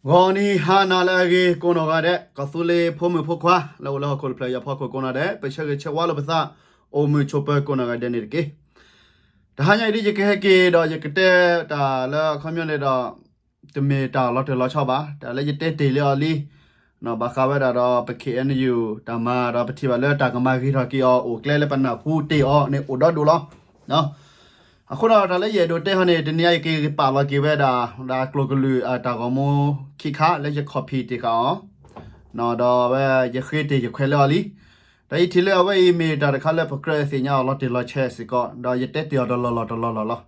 ဂီၤနံၤဟါနၤလၢအဂ့ၤကိးနီၢ်ဂၤဒဲး, ကီၢ်သူလ့ၤဖိမုၣ်ဖိခွါ လၢအိၣ်လၢဟီၣ်ခိၣ်တဖျၢၣ်အံၤအဖီခိၣ်ကိးနီၢ်ဒဲး, ပဆၢဂ့ၤဆၢဝါလိာ်ပသး အိၣ်မုာ်ဆိးပၢၤကိးနီၢ်ဂၤဒဲးန့ၣ်တက့ၢ်. တဟါညါအံၤဒ်ယကဟဲက့ၤဒီးယကတဲတၢ်လၢအခီပညီန့ၣ်ဒီး တမ့ၢ်တၢ်လီၤတၢၢ်လီၤဆီဘၣ်, တၢ်လၢယတဲတ့ၢ်လံအီၤလံ, ဘၣ်ဃးဝဲဒၣ်ဒီးပ K N U တၢ်မၤဒီးပထံၣ်ဘၣ်လၢတၢ်ကမၤဂ့ၤထီၣ်က့ၤအီၤ အိၣ်ကျဲလၢပနၢ်ဟူတ့ၢ်အီၤန့ၣ်အိၣ်ဒီဒူၣ်လီၤ. အဃိဒီးတၢ်လၢယအဲၣ်ဒိးတဲဟီန့ၣ် တနံၤအံၤယကပာ်လီၤက့ၤဝဲဒၣ် ဒီးကျိၤကလုာ်အတၢ်ဂီၤမူခံခါလၢယ copy တ့ၢ်ဃာ်အီၤ, ဒီးအဝဲယဃ့တ့ၢ်ယခွဲးလၢအီၤလံ. ဒီးယထံၣ်လၢအဝဲအံၤမ့ၢ်တၢ်တခါလၢပကြၢးသ့ၣ်ညါအီၤလီၤတံၢ်လီၤဆဲးစ့ၢ်ကီး, ဒီးယတဲတ့ၢ်အီၤတလီၢ်လီၢ်တလီၢ်လီၢ်လီၤ.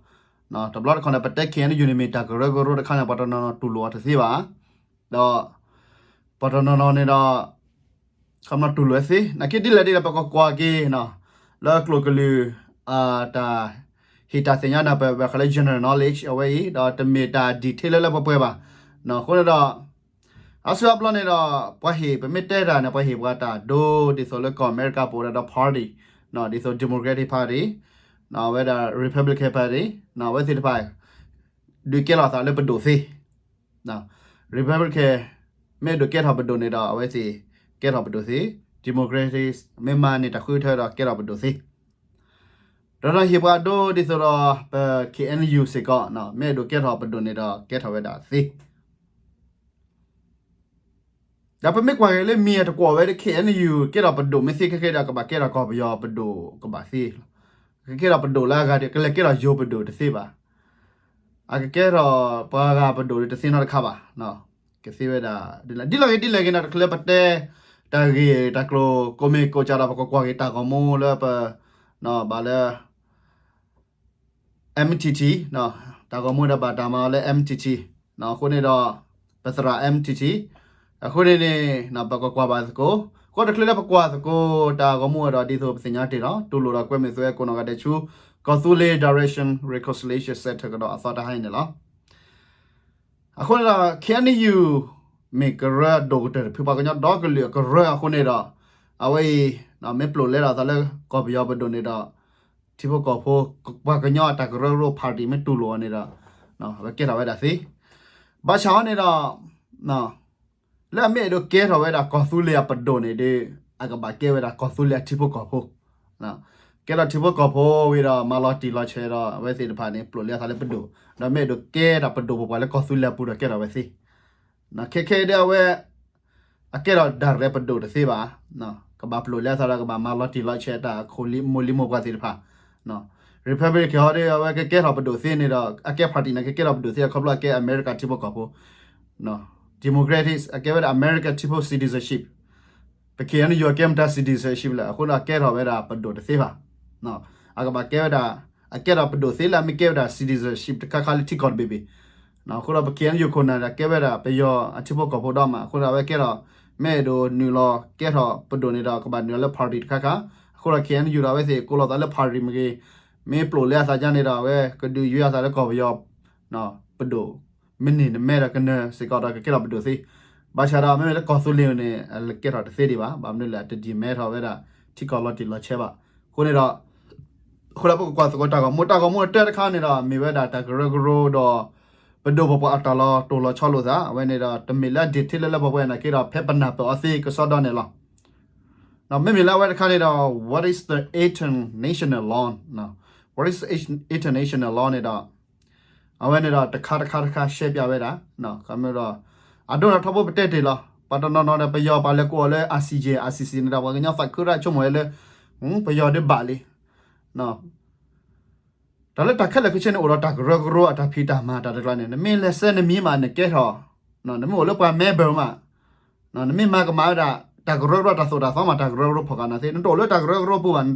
တဘျီတခီၣ်န့ၣ် ပတဲ K N U န့ၣ်မ့ၢ်တၢ်ကရၢကရိတခါန့ၣ် ပှၤတနီၤနီၤတူၢ်လိာ်အီၤတသ့ဘၣ်, ဒီး ပှၤတနီၤနီၤန့ၣ်ဒီး ခီပညီတူၢ်လိာ်အသ့, နာ်က့ဒ်လဲၣ်ဒ်လဲၣ် ပကကွၢ်က့ၤ လၢကျိၤကလုာ် တၢ်ဟ့ၣ်တၢ်သ့ၣ်ညါနၢ်ပၢၢ် ပှၤဃးလၢ general knowledge အဝဲအံၤ, ဒီးတမ့ၢ်တၢ် detail လၢလၢပှဲၤပှဲၤဘၣ်. အဃိန့ၣ်ဒီး အါစုအါဘျီန့ၣ်ဒီး ပှၤဟ့ၣ် ပမ့ၢ်တဲတၢ်န့ၣ် ပှၤဟ့ၣ်ပှၤတၢ်ဒိ ဒ်သိးလၢကီၢ်အမဲရကၤပအိၣ်ဒီး party ဒ်သိး Democratic Party ဝဲဒၣ် Republican Party အဝဲသ့ၣ်တဖၣ် ဒုးကဲထီၣ်သးလၢပဒိၣ်သ့ Republican မ့ၢ်အဲၣ်ဒိးကဲထီၣ်ပဒိၣ်န့ၣ်ဒီး အဝဲသ့ၣ်ကဲထီၣ်ပဒိၣ်သ့, Democrats မ့ၢ်မၤန့ၢ်တၢ်ဃုထၢဒီးကဲထီၣ်ပဒိၣ်သ့, ဒီးဟ့ၣ်ပှၤဒိဒ်သိးဒီးပ K N U စ့ၢ်ကီး မ့ၢ်အဲၣ်ဒိးကဲထီၣ်ပဒိၣ်န့ၣ်ဒီးကဲထီၣ်ဝဲဒၣ်သ့. ဒီးပမ့ၢ်ကွၢ်က့ၤလၢမံၤအတကွီၢ်ဝဲဒၣ် K N U ကဲထီၣ်ပဒိၣ်မ့ၢ်သ့ခဲကဲဒီး ကဘၣ်ကဲထီၣ်ကီၢ်ပယီၤပဒိၣ်ကဘၣ်သ့လီၤ. ကကဲထီၣ်ပဒိၣ်လၢအဂၤဒီး ကလဲၤကဲထီၣ်ယိၤပဒိၣ်တသ့ဘၣ်. အကကဲထီၣ်ပှၤဂၤပဒိၣ်တသ့နီတခါဘၣ်. ကသ့ဝဲဒၣ် ဒ်လဲၣ်ဂ့ၤဒ်လဲၣ်ဂ့ၤန့ၣ် တချုးလၢပတဲ တၢ်ဂ့ၢ်တၢ်ကျိၤ ကိးမ့ၢ်ကိးကးဒီး ပကကွၢ်က့ၤတၢ်ဂီၤမူလၢပ ဘၣ်လၢ M T T တၢ်ဂီၤမူဒီးဘၣ်တၢ်မၤအီၤလၢ M T T အဃိန့ၣ်ဒီး ပသရၣ် M T T အဃိန့ၣ်န့ၣ် ပကကွၢ်ဘၣ်သကိး, ဃိတချုးလၢပကွၢ်သကိး တၢ်ဂီၤမူဒီး ဒ်သိးပသ့ၣ်ညါတ့ၢ်ဒီး တူၢ်လိာ်ဒီးကွဲမုာ်သုဝဲကိးနီၢ်ဂၤဒဲးဆူ ကီၢ်သူလ့ၤ Direction Reconciliation Center ကဒီးအသီတဟါအံၤန့ၣ်လီၤ. အဃိန့ၣ်ဒီး K N U မ့ၢ်ကရၢအဒိၣ်ကတၢၢ်တဖု ပှၤကညီဒီကလုာ်အကရၢအဃိန့ၣ်ဒီး အဝဲအံၤ မ့ၢ်ပျိာ်လဲဒီးအသးလၢကီၢ်ပယီၤပဒိၣ်န့ၣ်ဒီး ထံဖိကီၢ်ဖိ ပှၤကညီအတၢ်ကရၢကရိ party မ့ၢ်တူၢ်လိာ်အီၤန့ၣ်ဒီး အဝဲကဲထီၣ်ဝဲဒၣ်သ့. ဘၣ်ဆၣ်အီၤန့ၣ်ဒီး လၢအမ့ၢ်အဲၣ်ဒိးကဲထီၣ်ဝဲဒၣ်ကီၢ်သူလ့ၤအပဒိၣ်န့ၣ်ဒီး အကဘၣ်ကဲဝဲဒၣ်ကီၢ်သူလ့ၤအထံဖိကီၢ်ဖိ, ကဲထီၣ်ထံဖိကီၢ်ဖိဝံၤဒီး မၤလီၤတံၢ်လီၤဆဲးဒီး အဝဲသ့ၣ်တဖၣ်န့ၣ် ပျိာ်လဲအသးလၢပဒိၣ်, ဒီးမ့ၢ်အဲၣ်ဒိးကဲတၢ်ပဒိၣ်ပပှၢ်လၢကီၢ်သူလ့ၤအပူၤဒီးကဲထီၣ်ဝဲသ့. ခဲခဲဒီးအဝဲ အကဲထီၣ်ဒၣ်ရဲၣ်ပဒိၣ်တသ့ဘၣ်, ကဘၣ်ပျိာ်လဲအသးဒီးကဘၣ်မၤလီၤတံၢ်လီၤဆဲးတၢ်အခိၣ်လံ မိၢ်လံမိၢ်ပှၢ်သ့ၣ်တဖၣ်. Republican ဟီဒီး အဝဲကကဲထီၣ်ပဒိၣ်သ့န့ၣ်ဒီး အကဲ party န့ၣ် ကကဲထီၣ်ပဒိၣ်သ့အခီဖျိအကဲအမဲရကၤထံဖိကီၢ်ဖိ, Democrats အကဲဝဲဒၣ် American ထံဖိ citizenship, ပ K N U အကဲမတၤ citizenship လဲၣ်, အဃိဒီးအကဲထီၣ်ဝဲဒၣ်ပဒိၣ်တသ့ဘၣ်. အကဘၣ်ကဲဝဲဒၣ် အကဲထီၣ်ပဒိၣ်သ့လၢအမ့ၢ်ကဲဝဲဒၣ် citizenship တခါခါလၢထံကီၢ်တဘ့ၣ်ဘ့ၣ်. အဃိဒီးပ K N U ခိၣ်နၢ်ဒီးကဲဝဲဒၣ်ပယီၤအထံဖိကီၢ်ဖိဒီးမး, အဃိဒီးအဝဲကဲထီၣ် မ့ၢ်အဲၣ်ဒိးနုာ်လီၤကဲထီၣ်ပဒိၣ်န့ၣ်ဒီး ကဘၣ်နုာ်လီၤလၢ party တခါခါ, အဃိဒီး K N U ဒီးအဝဲသ့ၣ်ကိးလီၤသးလၢ party မ့ၢ်ဂ့ၤ, မ့ၢ်ပျိာ်လဲအသးဒ်န့ၣ်ဒီး အဝဲကဒုးယွၤအသးလၢကီၢ်ပယီၤ ပဒိၣ် မ့ၢ်န့ၢ်နမဲဒီးကနၢၤစ့ၢ်ကီးဒီးကကဲထီၣ်ပဒိၣ်သ့. ဘၣ်ဆၣ်ဒီးမ့မ့ၢ်လၢကီၢ်သူလ့ၤန့ၣ် အကဲထီၣ်တသ့ဒံးဘၣ်, ဘၣ်မနုၤလဲၣ် အတဒံၣ်မဲထီၣ်ဝဲဒၣ် ထံကီၢ်လီၤတံၢ်လီၤဆဲးဘၣ်. အဃိန့ၣ်ဒီး အဃိဒီးပကကွၢ်သကိးတၢ်ဂီၤမူ, တၢ်ဂီၤမူအတၢတခါန့ၣ်ဒီး မ့ၢ်ဝဲဒၣ်တၢ်ကရၢကရိဒီး ပဒိၣ်ပပှၢ်အတၢ်လီၤတိၢ်လီၤဆီလိာ်သး, အဝဲန့ၣ်ဒီး တမ့ၢ်လၢအ detail လၢလၢပှဲၤပှဲၤန့ၣ်က့ဒီး ဖဲပနၢ်ပၢၢ်အီၤသ့ကစီဒီန့ၣ်လီၤ. မ့မ့ၢ်လၢအဝဲတခါန့ၣ်ဒီး what is the international law, what is international law န့ၣ်ဒီး အဝဲန့ၣ်ဒီးတခါတခါတခါရှဲပၠးဝဲဒၣ်, ဒီး အဒိန့ၣ်ထီဘိပတဲတ့ၢ်လီၤ, ပှၤတနီၤနီၤဒီး ပယီၤပှၤလဲၤကိးအီၤလၢ I C J, I C C န့ၣ်ဒီး ပှၤကညီသးခုရၣ်ဆိကမိၣ်ဝဲလၢ ပယီၤဒုးဘၣ်လံ. တၢ်လၢတၢ်ခဲလၢာ်ခဲဆ့န့ၣ် အိၣ်ဒီးတၢ်ကရၢကရိအတၢ်ဖံးတၢ်မၤတၢ်တကျါန့ၣ် နမ့ၢ်လဲၤဆဲနမံၤမးနကဲထီၣ်, နမ့ၢ်အိၣ်လၢပှၤ member မး, နမ့ၢ်မၤကမၣ်ဝဲဒၣ် တၢ်ကရၢကရိတၢ်သိၣ်တၢ်သီမး တၢ်ကရၢကရိဖီၣ်ဃာ်နၤသ့, နတအိၣ်လၢတၢ်ကရၢကရိပူၤဘၣ်,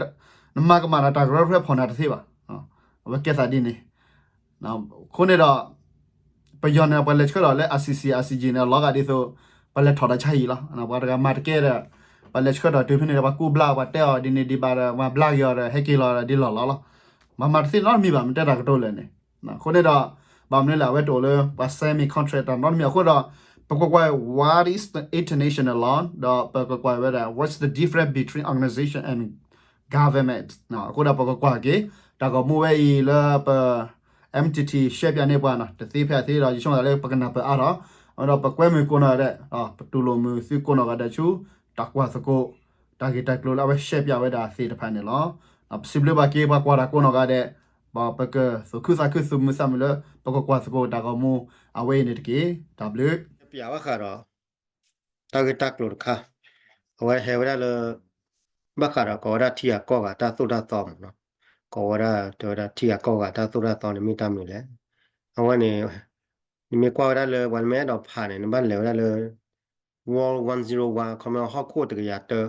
နမၤကမၣ်ဒီးတၢ်ကရၢကရိဖီၣ်နၤတသ့ဘၣ်. အဝဲကဲသးဒ်န့ၣ် အဃိန့ၣ်ဒီး ပယီၤန့ၣ် ပှၤလဲၤဆှၢထီၣ်လၢ I C C, I C J န့ၣ် လီၤဂာ်ဒ်သိး ပှၤလဲၤထီၣ်တၢ်ဆါဟံၣ်လီၤ. ပှၤတဂၤမၤတကဲဒီး ပှၤလဲၤဆှၢထီၣ်တုၤဖဲန့ၣ်ဒီး ပှၤကူၣ်ဘျးပှၤတဲအီၤဒ်န့ၣ်ဒ်ဘၣ်ဒီး ပှၤဘျးက့ၤအီၤဒီး ဟဲက့ၤလီၤဒီးဒ်လီၢ်လီၢ်လီၤ. မၤမၤတသ့နီတမံၤဘၣ် မ့ၢ်တဲတၢ်ကတိၤလၢာ်န့ၣ်. အဃိန့ၣ်ဒီး ဘၣ်မနုၤလဲၣ် အဝဲတအိၣ်လၢပှၤ sign contract တၢ်နီတမံၤအဃိဒီး ပကကွၢ် what is the international law ဒီးပကကွၢ်ဝဲဒၣ် what's the difference between organization and government အဃိဒီးပကကွၢ်က့ၤ တၢ်ဂီၤမူဝဲအံၤလၢပ M T T ရှဲပၠးန့ၢ်ပှၤနီၤ တသ့ဖဲအသ့ဒီး ယဆိကမိၣ်သးလၢပကနၢ်ပၢၢ်အါထီၣ် အဝဲဒီးပကွဲမုာ်ကိးနီၢ်ဂၤဒဲး, ပတူၢ်လိာ်မုာ်သုကိးနီၢ်ဂၤဒဲးဆူ တၢ်ကွၢ်သကိး တၢ်ဂ့ၢ်တၢ်ကျိၤလၢအဝဲရှဲပၠးဝဲဒၣ်သ့ၣ်တဖၣ်န့ၣ်လီၤ. ပစံးဘျုးဘၣ်က့ၤပှၤကွၢ်တၢ်ကိးနီၢ်ဂၤဒဲး, ပကသူၣ်ခုသးခုသူၣ်မုာ်သးမုာ်လၢ ပကကွၢ်သကိးတၢ်ဂီၤမူအဝဲအံၤန့ၣ်တက့ၢ်. တၢ်ဘျုး ပၠးဘၣ်ဃးဒီး တၢ်ဂ့ၢ်တၢ်ကျိၤတခါ, အဝဲဟဲဝဲဒၣ်လၢ ဘၣ်ဃးဒီးကိးဝဲဒၣ်ထံဂၤကီၢ်ဂၤတၢ်သိၣ်တၢ်သီမ့ၢ်နီၤ, ကိးဝဲဒၣ်တဲဝဲဒၣ်ထံဂၤကီၢ်ဂၤတၢ်သိၣ်တၢ်သီန့ၣ်မ့ၢ်တၢ်မနုၤလဲၣ်. အဝဲန့ၣ် နမ့ၢ်ကွၢ်ဝဲဒၣ်လၢပှၤမ့ၢ်အဲၣ်ဒိးဖးန့ၣ် နဘၣ်လဲၤဝဲဒၣ်လၢ World one zero one ခီမ့ၢ်ဟီၣ်ခိၣ်တကယၤတၢ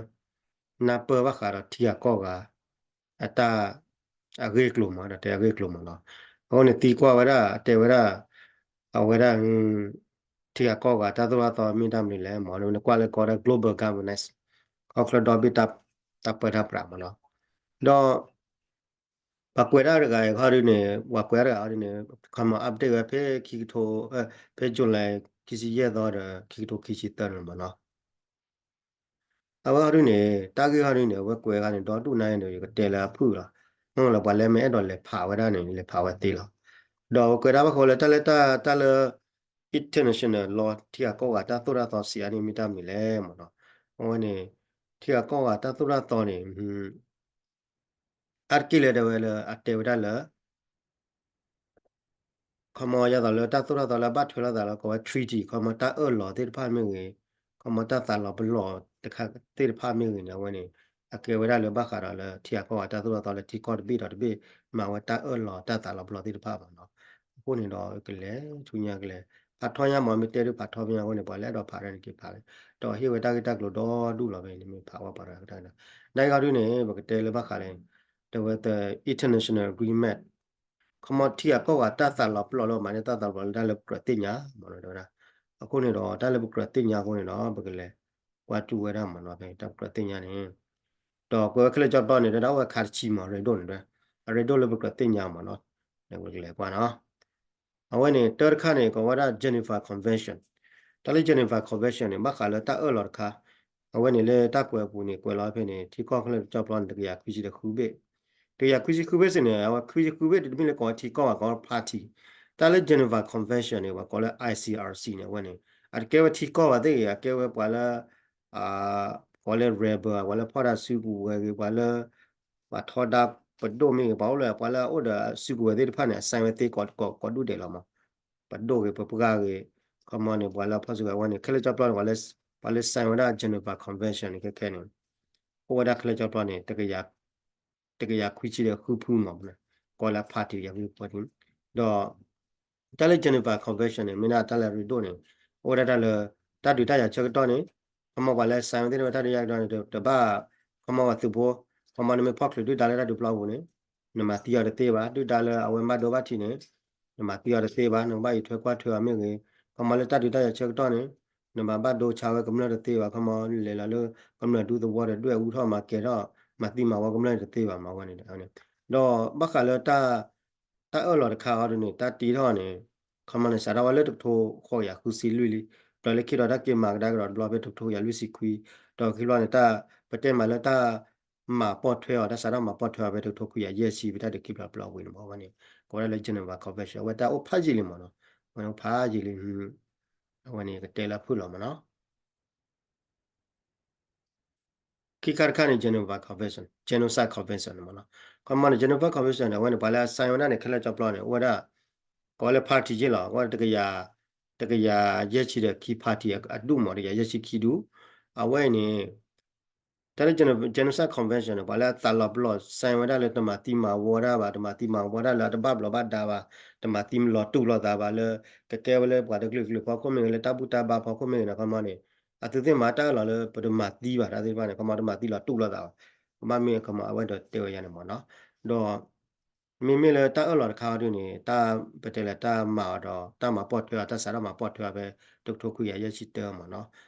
နၢ်ပၢၢ်ဘၣ်ဃးဒီးထံဂၤကီၢ်ဂၤ အတၢ် အဂ့ၢ်အကျိၤမး ဒီးတဲအဂ့ၢ်အကျိၤမးနီၤ. အဃိန့ၣ်သံကွၢ်ဝဲဒၣ် တဲဝဲဒၣ် အဝဲဒၣ် ထံဂၤကီၢ်ဂၤတၢ်သိၣ်တၢ်သီမ့ၢ်တၢ်မနုၤလဲၣ်မး နကွၢ်လၢကိးဝဲဒၣ် global governance ခီဖျိဒီဘ့ၣ်တၢ်ပၢတၢ်ပြးမးနီၤ. ဒီး ပှၤကွဲးတၢ်တဂၤအံၤခီဒုန့ၣ် ပှၤကွဲးတၢ်တဂၤအံၤဒုန့ၣ် ခီမီ update ဝဲဖဲခံကထိ ဖဲ July ခံဆံယဲၢ်သီဒီး ခံကထိခံဆံသၢန့ၣ်မးနီၤ. အဝဲခီဒုန့ၣ် တၢ်ဂ့ၢ်ခီဒုန့ၣ် အဝဲကွဲးခါန့ၣ် ဒီဒူၣ်နါအံၤန့ၣ် ယကတဲလၢအဖုၣ်လီၤ. မ့ၢ်လၢပှၤလၢမ့ၢ်အဲၣ်ဒိးလဲၤဖးဝဲဒၣ်န့ၣ် လဲၤဖးဝဲသ့လီၤ. ဒီးအဝဲကွဲးဒၣ်ဘၣ်ဃးလၢတၢ်လၢတၢ်လၢ international law ထံဂၤကီၢ်ဂၤတၢ်သိၣ်တၢ်သီစံးအါန့ၣ်မ့ၢ်တၢ်မနုၤလဲၣ်မးနီၤ. အဝဲန့ၣ် ထံဂၤကီၢ်ဂၤတၢ်သိၣ်တၢ်သီန့ၣ် အါတက့ၢ်လၢတဲဝဲလၢ အတဲဝဲဒၣ်လၢ ခီမီ ယသိးလၢတၢ်သိၣ်တၢ်သီလၢအဘၣ်ထွဲလိာ်သးလၢကိးဝဲ treaty ခီမီတၢ်အၢၣ်လီၤသ့ၣ်တဖၣ်မ့ၢ်ဂ့ၤ, ခီမီတၢ်သးလီၤပလီၢ်တခါသ့ၣ်တဖၣ်မ့ၢ်ဂ့ၤန့ၣ် အဝဲန့ၣ် အကဲဝဲဒၣ်လၢဘၣ်ဃးဒီးလၢထံဂၤကီၢ်ဂၤတၢ်သိၣ်တၢ်သီလၢထံကီၢ်တဘ့ၣ်ဒီးတဘ့ၣ် မၤဝဲတၢ်အၢၣ်လီၤတၢ်သးလီၤပလီၢ်သ့ၣ်တဖၣ်မးနီၤ. အဃိန့ၣ်ဒီးကလဲၤဆူညါကလဲၤ ဖးထီညါမး မ့ၢ်တဲဒုးဖးထီဖဲညါအဃိန့ၣ် ပှၤလၢအဲၣ်ဒိးဖးဒၣ်န့ၣ်က့ၤဖးလံ, ဒီးဟ့ၣ်ဝဲတၢ်ဂ့ၢ်တၢ်ကျိၤဒီဒူၣ်လီၤဖဲန့ၣ် မ့ၢ်ဖးဝဲပှၤတဂၤကတၢၢ်ဒီး နာ်က့ခီဒုန့ၣ် ပကတဲလၢဘၣ်ဃးလၢ တဲဝဲ international agreement ခီမီထံဂၤကီၢ်ဂၤတၢ်သးလီၤပလီၢ်လၢမၤန့ၢ်တၢ်သးလီၤပလီၢ်လၢတၢ်လၢပကြၢးသ့ၣ်ညါမးနီၤ တဲဝဲဒၣ်. အဃိန့ၣ်ဒီး တၢ်လၢပကြၢးသ့ၣ်ညါအဃိန့ၣ်ဒီး ပကလဲၤကွၢ်တူၢ်ဝဲဒၣ်မးနီၤ ဖဲတၢ်ပကြၢးသ့ၣ်ညါန့ၣ် ဒီးကွဲးဝဲခဲလၢာ်ကၠီပျီန့ၣ် တဲဒၣ်အိၣ်ဝဲခါတဆံမး အရ့ဒိၣ်န့ၣ် အရ့ဒိၣ်လၢပကြၢးသ့ၣ်ညါမးနီၤ ပကလဲၤကွၢ်နီၤ. အဝဲန့ၣ် တၢ်တခါန့ၣ် ကိးဝဲဒၣ် Geneva Convention တၢ်လၢ Geneva Convention န့ၣ် ဘၣ်ဃးလၢတၢ်အၢၣ်လီၤတခါ အဝဲန့ၣ်လၢတၢ်ကွဲးအပူၤန့ၣ် ကွဲးလီၤဖဲန့ၣ် ထံကီၢ်ခဲလၢာ်ကၠီပျီန့ၣ် တကယၤခွံဆံဒီးဃုဘ့ၣ်, တကယၤခွံဆံဃုဘ့ၣ်စ့ၢ်န့ၣ် အဝဲခွံဆံဃုဘ့ၣ်တမ့ၢ်လၢကိးဝဲထံကီၢ်ဘၣ် ကိးဝဲ party တၢ်လၢ Geneva Convention န့ၣ် ပှၤကိးလၢ I C R C န့ၣ် အဝဲန့ၣ် အတကဲဝဲထံကီၢ်ဘၣ်သ့ၣ်ဂ့ၤ အကဲဝဲပှၤလၢ ပှၤလၢ rebel ပှၤလၢဖီၣ်တၢ်စုကဝဲၤဂ့ၤ ပှၤလၢ ပှၤထီဒါပဒိၣ်မ့ၢ်ဂ့ၤ ပှၤအိၣ်လၢ ပှၤလၢအအိၣ်ဒီးစုကဝဲၤသ့ၣ်တဖၣ်န့ၣ် အ sign ဝဲသ့ကိးဒူၣ်ဒဲးလီၤမး, ပဒိၣ်ဂ့ၤ ပပှၢ်ဂ့ၤ ခီမီန့ၣ် ပှၤလၢအဖီၣ်စုကဝဲၤဝဲန့ၣ် ခဲလၢာ်ကၠီပျီန့ၣ် ပှၤလၢ sign ဝဲဒၣ် Geneva Convention န့ၣ် ခဲခဲန့ၣ် အိၣ်ဝဲဒၣ်ခဲလၢာ်ကၠီပျီန့ၣ် တကယၤခွံဆံဒီးဃုဖုမး ကိးလၢ party တကယၤခွံဆံဃုဖု ဒီး တၢ်လၢ Geneva Convention န့ၣ် မ့ၢ်ဒၣ်တၢ်လၢအရ့ဒိၣ်န့ၣ် အိၣ်ဝဲဒၣ်တၢ်လၢ တၢ်ဒုးတၢ်ယၤဆၢကတီၢ်န့ၣ် ခီမီပှၤလၢ sign ဝဲသ့ၣ်န့ၣ် တၢ်ဒုးတၢ်ယၤဆၢကတီၢ်န့ၣ် တဘၣ် ခီမီပှၤသုးဖိ ခီမီနမ့ၢ်ဖီၣ်ချုးဒုၣ်ဒါလၢတၢ်ဒုးပျီပူၤန့ၣ် နမၤသံအီၤတသ့ဘၣ် ဒုၣ်ဒါလၢအဝဲဘၣ်ဒိဘၣ်ထံးန့ၣ် နမၤသံအီၤတသ့ဘၣ် နကဘၣ်အံးထွဲကွၢ်ထွဲအီၤမ့ၢ်ဂ့ၤ ခီမီလၢတၢ်ဒုးတၢ်ယၤဆၢကတီၢ်န့ၣ် နမၤဘၣ်ဒိဆါဝဲကမျၢၢ်တသ့ဘၣ် ခီမီလဲၤလီၤလၢ ကမျၢၢ်ဒူသဝီဒီးဒွဲၣ်အူထီၣ်မၤကဲၤထီၣ် မၤသံမၤဝီကမျၢၢ်တသ့ဘၣ်မးဝဲန့ၣ် ဒီးဘၣ်ဃးလၢ တၢ်အၢၣ်လီၤတခါအီၤဒ်န့ၣ် တၢ်တ့ထီၣ်န့ၣ် ခီမီန့ၣ် စးထီၣ်ဝဲလၢတကထိဃိးကယၤဃုဆံလွံၢ်လံ, ဒီးလၢခံဒီးတၢ်က့ၤမၤကဒါကဒီးတဘျီဖဲတကထိဃိးကယၤလွံၢ်ဆံခွံ, ဒီးခံဘျီန့ၣ် တၢ်ပတဲမးလၢတၢ်မၤပိာ်ထွဲအီၤ တၢ်စးထီၣ်မၤပိာ်ထွဲအီၤဖဲတကထိခွံကယၤယဲၢ်ဆံ ဖဲတၢ်ဒုးခံဘျီတဘျီဝံၤန့ၣ်မးဝဲန့ၣ် ကိးဝဲဒၣ်လၢ Geneva Convention အဝဲတၢ်အိၣ်ဖးယံာ်လံမးနီၤ, အဝဲအိၣ်ဖးယံာ်လံ, အဝဲန့ၣ်ကတဲလၢအဖုၣ်လီၤမးနီၤ. ခံခါတခါန့ၣ် Geneva Convention, Genocide Convention န့ၣ်မးနီၤ. ခီမီန့ၣ် Geneva Convention န့ၣ် အဝဲန့ၣ် ပှၤလၢအ sign ဝဲဒၣ်န့ၣ် ခဲလၢာ်ကၠီပျီန့ၣ် အိၣ်ဝဲဒၣ် ကိးဝဲလၢ party ယ့ၢ်လီၤ, အဝဲတကယၤ, တကယၤယဲၢ်ဆံဒီးခံ party အဒူၣ်မး တကယၤယဲၢ်ဆံခံဒူၣ်, အဝဲအံၤန့ၣ် တၢ်လၢ Genocide Convention န့ၣ် ပှၤလၢအသးလီၤပလီၢ် sign ဝဲဒၣ်လၢတမၤသံမၤဝီတၢ်ဘၣ်, တမၤသံမၤဝီတၢ်လၢအတဘၣ်ဘျီးဘၣ်ဒါဘၣ်, တမၤသံလီၤတူာ်လီၤသးဘၣ်လၢ ကကဲဝဲလၢပှၤတကလုာ်ကလုာ်ဖီခိၣ်မ့ၢ်ဂ့ၤ လၢတၢ်ဘူၣ်တၢ်ဘါဖီခိၣ်မ့ၢ်ဂ့ၤန့ၣ် ခီမီန့ၣ် အသုသ့ၣ်မၤတၢ်အၢၣ်လီၤလၢပတမၤသံဘၣ်တၢ်သ့ၣ်တဖၣ်န့ၣ် ခီမီတမၤသံလီၤတူာ်လီၤသးဘၣ်, ကဘၣ်မ့ၢ်ခီမီအဝဲဒီးတဲဝဲယါန့ၣ်မးနီၤ, ဒီး မ့မ့ၢ်လၢတၢ်အၢၣ်လီၤတခါအီၤဒ်န့ၣ် တၢ်ပတဲလၢတၢ်မၤအီၤဒီး တၢ်မၤပိာ်ထွဲအီၤ တၢ်စးထီၣ်မၤပိာ်ထွဲအီၤဖဲ တကထိခွံကယၤယဲၢ်ဆံတၢမးနီၤ,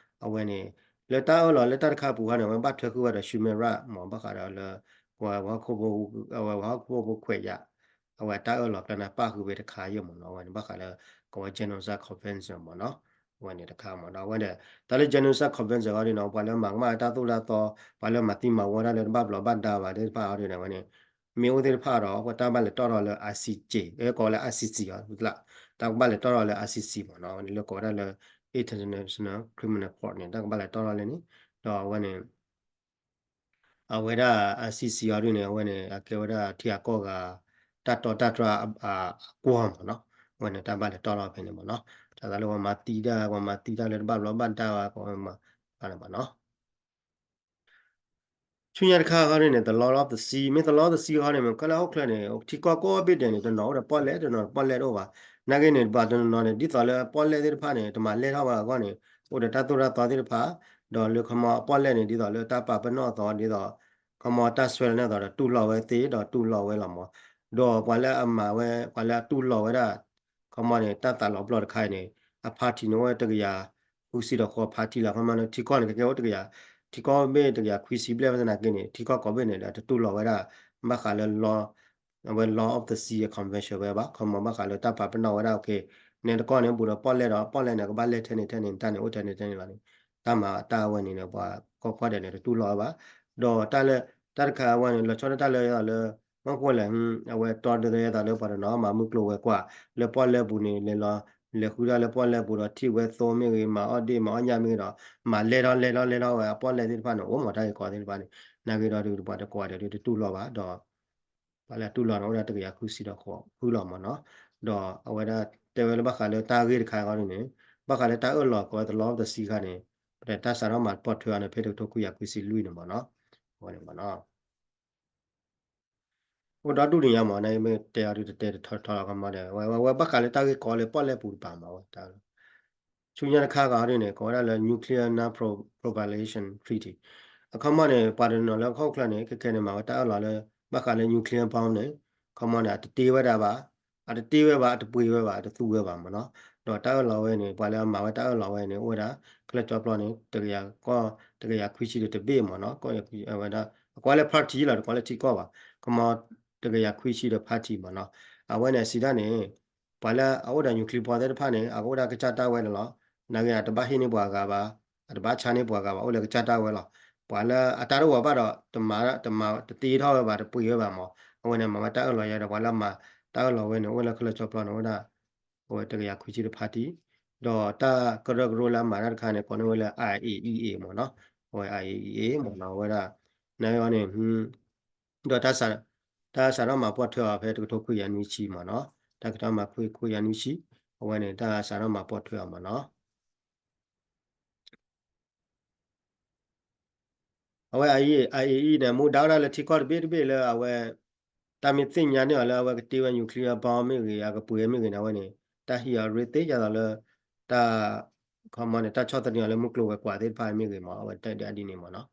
အဝဲန့ၣ် လၢတၢ်အၢၣ်လီၤလၢတၢ်တခါအပူၤခါန့ၣ် အဝဲဘၣ်ထွဲဃုာ်ဝဲဒီး Sumera မး ဘၣ်ဃးဒီးလၢ ပဝဲဟီၣ်ခိၣ်ဖိ အဝဲဟီၣ်ခိၣ်ဖိဖိခွဲးယာ် အဝဲတၢ်အၢၣ်လီၤကျါန့ၣ် ပၣ်ဃုာ်ဝဲတခါယဲၢ်မးနီၤ, အဝဲန့ၣ် ဘၣ်ဃးလၢ ကဝဲ Genocide Convention မးနီၤ, အဝဲန့ၣ်တခါမးနီၤ, အဝဲန့ၣ် တၢ်လၢ Genocide Convention အီၤဒ်န့ၣ် ပှၤလၢမၤကမၣ်တၢ်သိၣ်တၢ်သီ ပှၤလၢမၤသံမၤဝီတၢ်လၢတဘၣ်ဘျီးဘၣ်ဒါဘၣ်သ့ၣ်တဖၣ်အီၤဒ်န့ၣ် အဝဲန့ၣ် မ့ၢ်အိၣ်သ့ၣ်တဖၣ်ဒီး ပှၤတၢ်ဘၣ်လဲၤတီၣ်ထီၣ်လၢ I C J ကိးလၢ I C C အီၤ လၢ တၢ်ကဘၣ်လဲၤတီၣ်ထီၣ်လၢ I C C မ့ၢ်နီၤ, လၢကိးဝဲဒၣ်လၢ International Criminal Court န့ၣ် တၢ်ကဘၣ်လဲၤတီၣ်ထီၣ်လၢန့ၣ်, ဒီးအဝဲန့ၣ် အဝဲဒၣ် I C C အီၤဒ်န့ၣ် အဝဲန့ၣ် အကဲဝဲဒၣ်ထံဂၤကီၢ်ဂၤ တၢ်တီတၢ်တြၢ်အကွီၢ်မ့ၢ်နီၤ, အဝဲန့ၣ်တၢ်ဘၣ်လဲၤတီၣ်ထီၣ်ဖဲန့ၣ်မ့ၢ်နီၤ, တၢ်သးလၢပှၤမၤသံတၢ် ပှၤမၤသံတၢ်လၢတဘၣ်ဘျီဘၣ်ဒါဝဲ ပှၤမၤဖဲန့ၣ်မ့ၢ်နီၤ. ဆူညါတခါဃီဒ်န့ၣ် the law of the sea မ့ၢ် the law of the sea ဃီန့ၣ် မ့ၢ်ခဲလၢာ်ဟီၣ်ခိၣ်ချၢန့ၣ် ထံကီၢ်ကိးဘ့ၣ်ဒဲးန့ၣ် တနီၤအိၣ်ဒီးပီၣ်လဲၣ် တနီၤပီၣ်လဲၣ်တအိၣ်ဘၣ်. နာ်က့န့ၣ် ပှၤတနီၤနီၤန့ၣ် ဒ်သိးလၢပီၣ်လဲၣ်သ့ၣ်တဖၣ်န့ၣ် တမၤလဲၢ်ထီၣ်ဘၣ်အဂီၢ်န့ၣ် အိၣ်ဒီးတၢ်သိၣ်တၢ်သီသ့ၣ်တဖၣ်, ဒီးလၢခီမီအပီၣ်လဲၣ်န့ၣ် ဒ်သိးလၢတၢ်ပာ်ပနီၣ်အသိး ဒ်သိး ခီမီတၢ်ဆွဲလၢန့ၣ်အသိးဒီး တူၢ်လိာ်ဝဲသ့ ဒီးတူၢ်လိာ်ဝဲလီၤမး. ဒီးပှၤလၢအမၤဝဲ ပှၤလၢအတူၢ်လိာ်ဝဲဒၣ် ခီမီန့ၣ် တၢ်သးလီၤပျီၢ်တခါအံၤန့ၣ် အ party န့ၣ် အိၣ်ဝဲတကယၤဃုဆံဒီးဃိး party လီၤ. ခီမီန့ၣ် ထံကီၢ်န့ၣ် ကကဲအိၣ်တကယၤ, ထံကီၢ်ဘ့ၣ်တကယၤခွံဆံဘျဲၣ် ဘၣ်ဆၣ်သနာ်က့န့ၣ် ထံကီၢ်ကိးဘ့ၣ်န့ၣ် ဒီးတတူၢ်လိာ်ဝဲဒၣ် ဘၣ်ဃးလၢ အဝဲ law of the sea convention ဝဲဘၣ်. ခီမီဘၣ်ဃးလၢတၢ်ပာ်ပနီၣ်ဝဲဒၣ် okay နဲတကီၢ်န့ၣ် ဘူးဒီးပီၣ်လဲၣ်ဒီး ပီၣ်လဲၣ်န့ၣ် ကဘၣ်လဲၢ်ထဲန့ၣ်ထဲန့ၣ် တၢ်န့ၣ်အိၣ်ထဲန့ၣ်ထဲန့ၣ်လီၤန့ၣ် တၢ်မၤတၢ်အဝဲန့ၣ်န့ၣ် ပှၤကီၢ်ခိၣ်ဒဲးန့ၣ် တတူၢ်လိာ်ဝဲဘၣ်. ဒီးတၢ်လၢ တၢ်တခါအဝဲန့ၣ် လီၤဆီဒၣ်တၢ်လၢယဲသိးလၢ မ့ၢ်ဃိလဲၣ် အဝဲတီဒၢယဲသိးလၢပှၤတနီၤမၤမုၢ်ကျိၤဝဲၤကွာ် လၢပီၣ်လဲၣ်ပူၤန့ၣ် လဲၤလီၤ လဲၤဃုတၢ်လၢပီၣ်လဲၣ်ပူၤဒီးထံၣ်ဝဲသိမ့ၢ်ဂ့ၤ မၤအီၣ်ဒ့ၣ်မၤအီၣ်ညၣ်မ့ၢ်ဂ့ၤဒီး မၤလဲၢ်ထီၣ်လဲၢ်ထီၣ်လဲၢ်ထီၣ်ဝဲအပီၣ်လဲၣ်သ့ၣ်တဖၣ်န့ၣ် အိၣ်မးတၢ်ဂ့ၢ်ကီသ့ၣ်တဖၣ်န့ၣ် နာ်က့ဒီးဒုးပှၤတကိးဂၤဒဲးဒုးတတူၢ်လိာ်ဘၣ်ဒီး ပှၤလၢအတူၢ်လိာ်န့ၣ် အိၣ်ဒၣ်တကယၤဃုဆံဒီးဃိးဃုလီၤမးနီၤ. ဒီးအဝဲဒၣ်တဲဝဲလၢဘၣ်ဃးလၢတၢ်ဂ့ၢ်တခါအံၤန့ၣ် ဘၣ်ဃးလၢတၢ်အၢၣ်လီၤကိးဝဲ the law of the sea ခါန့ၣ် ပတဲတၢ်စးထီၣ်မၤပီၣ်ထွဲအီၤန့ၣ် ဖဲတကထိခွံကယၤခွံဆံလွံၢ်န့ၣ်မးနီၤ. အဝဲန့ၣ်မးနီၤ အိၣ်ဒီဒူၣ်န့ၣ်ညါမး နမ့ၢ်တဲအီၤဒုးတတဲတထီထီလီၤ ခီမီဒီး ဝဲဝဲဘၣ်ဃးလၢတၢ်ဂ့ၢ်ကီလၢပီၣ်လဲၣ်ပူၤတပၤမးဝဲတၢ် ဆူညါတခါဂၤဒ်န့ၣ် ကိးဝဲဒၣ်လၢ nuclear non-proliferation treaty အခီမီန့ၣ် ပှၤတနီၤလၢဟီၣ်ခိၣ်ချၢန့ၣ် ခဲခဲန့ၣ် မၤဝဲတၢ်အၢၣ်လီၤလၢ ဘၣ်ဃးလၢ nuclear bomb န့ၣ် အခီမီန့ၣ် အတတ့ဝဲဒၣ်ဘၣ်, အတတ့ဝဲဘၣ် အတပှ့ၤဝဲဘၣ် အတသူဝဲဘၣ်မးနီၤ. ဒီးတၢ်အၢၣ်လီၤဝဲန့ၣ် ပှၤလၢအမၤဝဲတၢ်အၢၣ်လီၤဝဲန့ၣ် အိၣ်ဝဲဒၣ် ခဲလၢာ်ကၠီပျီန့ၣ် တကယၤကီၢ် တကယၤခွံဆံဒီးတဘ့ၣ်မးနီၤ. ကီၢ်ဝဲဒၣ် အကွၢ်လၢ party လီၤ တကွၢ်လၢထံကီၢ်ဘၣ်, ခီမီ တကယၤခွံဆံဒီး party မးနီၤ. အဝဲန့ၣ်အစံးဒၣ်န့ၣ် ပှၤလၢအအိၣ်ဒီး nuclear bomb သ့ၣ်တဖၣ်န့ၣ် အကအိၣ်ဒၣ်ကစၢ်တၢ်ဝဲလီၤလီၤ. နာ်က့အတဘၣ်ဟ့ၣ်န့ၢ်ပှၤဂၤဘၣ်, အတဘၣ်ဆါန့ၢ်ပှၤဂၤဘၣ် အိၣ်လၢကစၢ်တၢ်ဝဲလီၤ. ပှၤလၢအတၢ်တအိၣ်ဘၣ်ဒီး တမၤ တမၤ တတ့ထီၣ်ဝဲဘၣ် တပှ့ၤဝဲဘၣ်မး. အဝဲန့ၣ်မၤဝဲတၢ်အၢၣ်လီၤယါဒီး ပှၤလၢမၤတၢ်အၢၣ်လီၤဝဲန့ၣ် အိၣ်လၢခဲလၢာ်ကၠီပျီန့ၣ် အိၣ်ဝဲဒၣ် အဝဲတကယၤခွံဆံဒီး party ဒီးတၢ်ကရၢကရိလၢအမၤတၢ်တခါန့ၣ် ကိးန့ၢ်ဝဲလၢ I A E A မးနီၤ. အဝဲ I A E A မးနီၤ အဝဲဒၣ် နာ်က့အီၤန့ၣ် ဒီးတၢ်စးထီၣ်မၤပီၣ်ထွဲအီၤဖဲတကထိခွံကယၤနွံဆံမးနီၤ. တၢ်ကထီၣ်မၤခွံကယၤနွံဆံ အဝဲန့ၣ် တၢ်စးထီၣ်မၤပီၣ်ထွဲအီၤမးနီၤ. အဝဲ I A E န့ၣ် မူဒါဝဲဒၣ်လၢထံကီၢ်တဘ့ၣ်တဘ့ၣ်လၢအဝဲ တၢ်မ့ၢ်သ့ၣ်ညါန့ၢ်အီၤလၢအဝဲကတ့ဝဲ nuclear bomb မ့ၢ်ဂ့ၤ အကပှ့ၤမ့ၢ်ဂ့ၤန့ၣ် အဝဲန့ၣ် တၢ်ဟံးအီၤရ့သ့ ယသိးလၢ တၢ် ခီမီန့ၣ် တၢ်ဆီၣ်သနံးအီၤလၢမုၢ်ကျိၤဝဲၤကွာ်သ့ၣ်တဖၣ်မ့ၢ်ဂ့ၤမး အဝဲတဲဒ်အဒ်န့ၣ်မးနီၤ.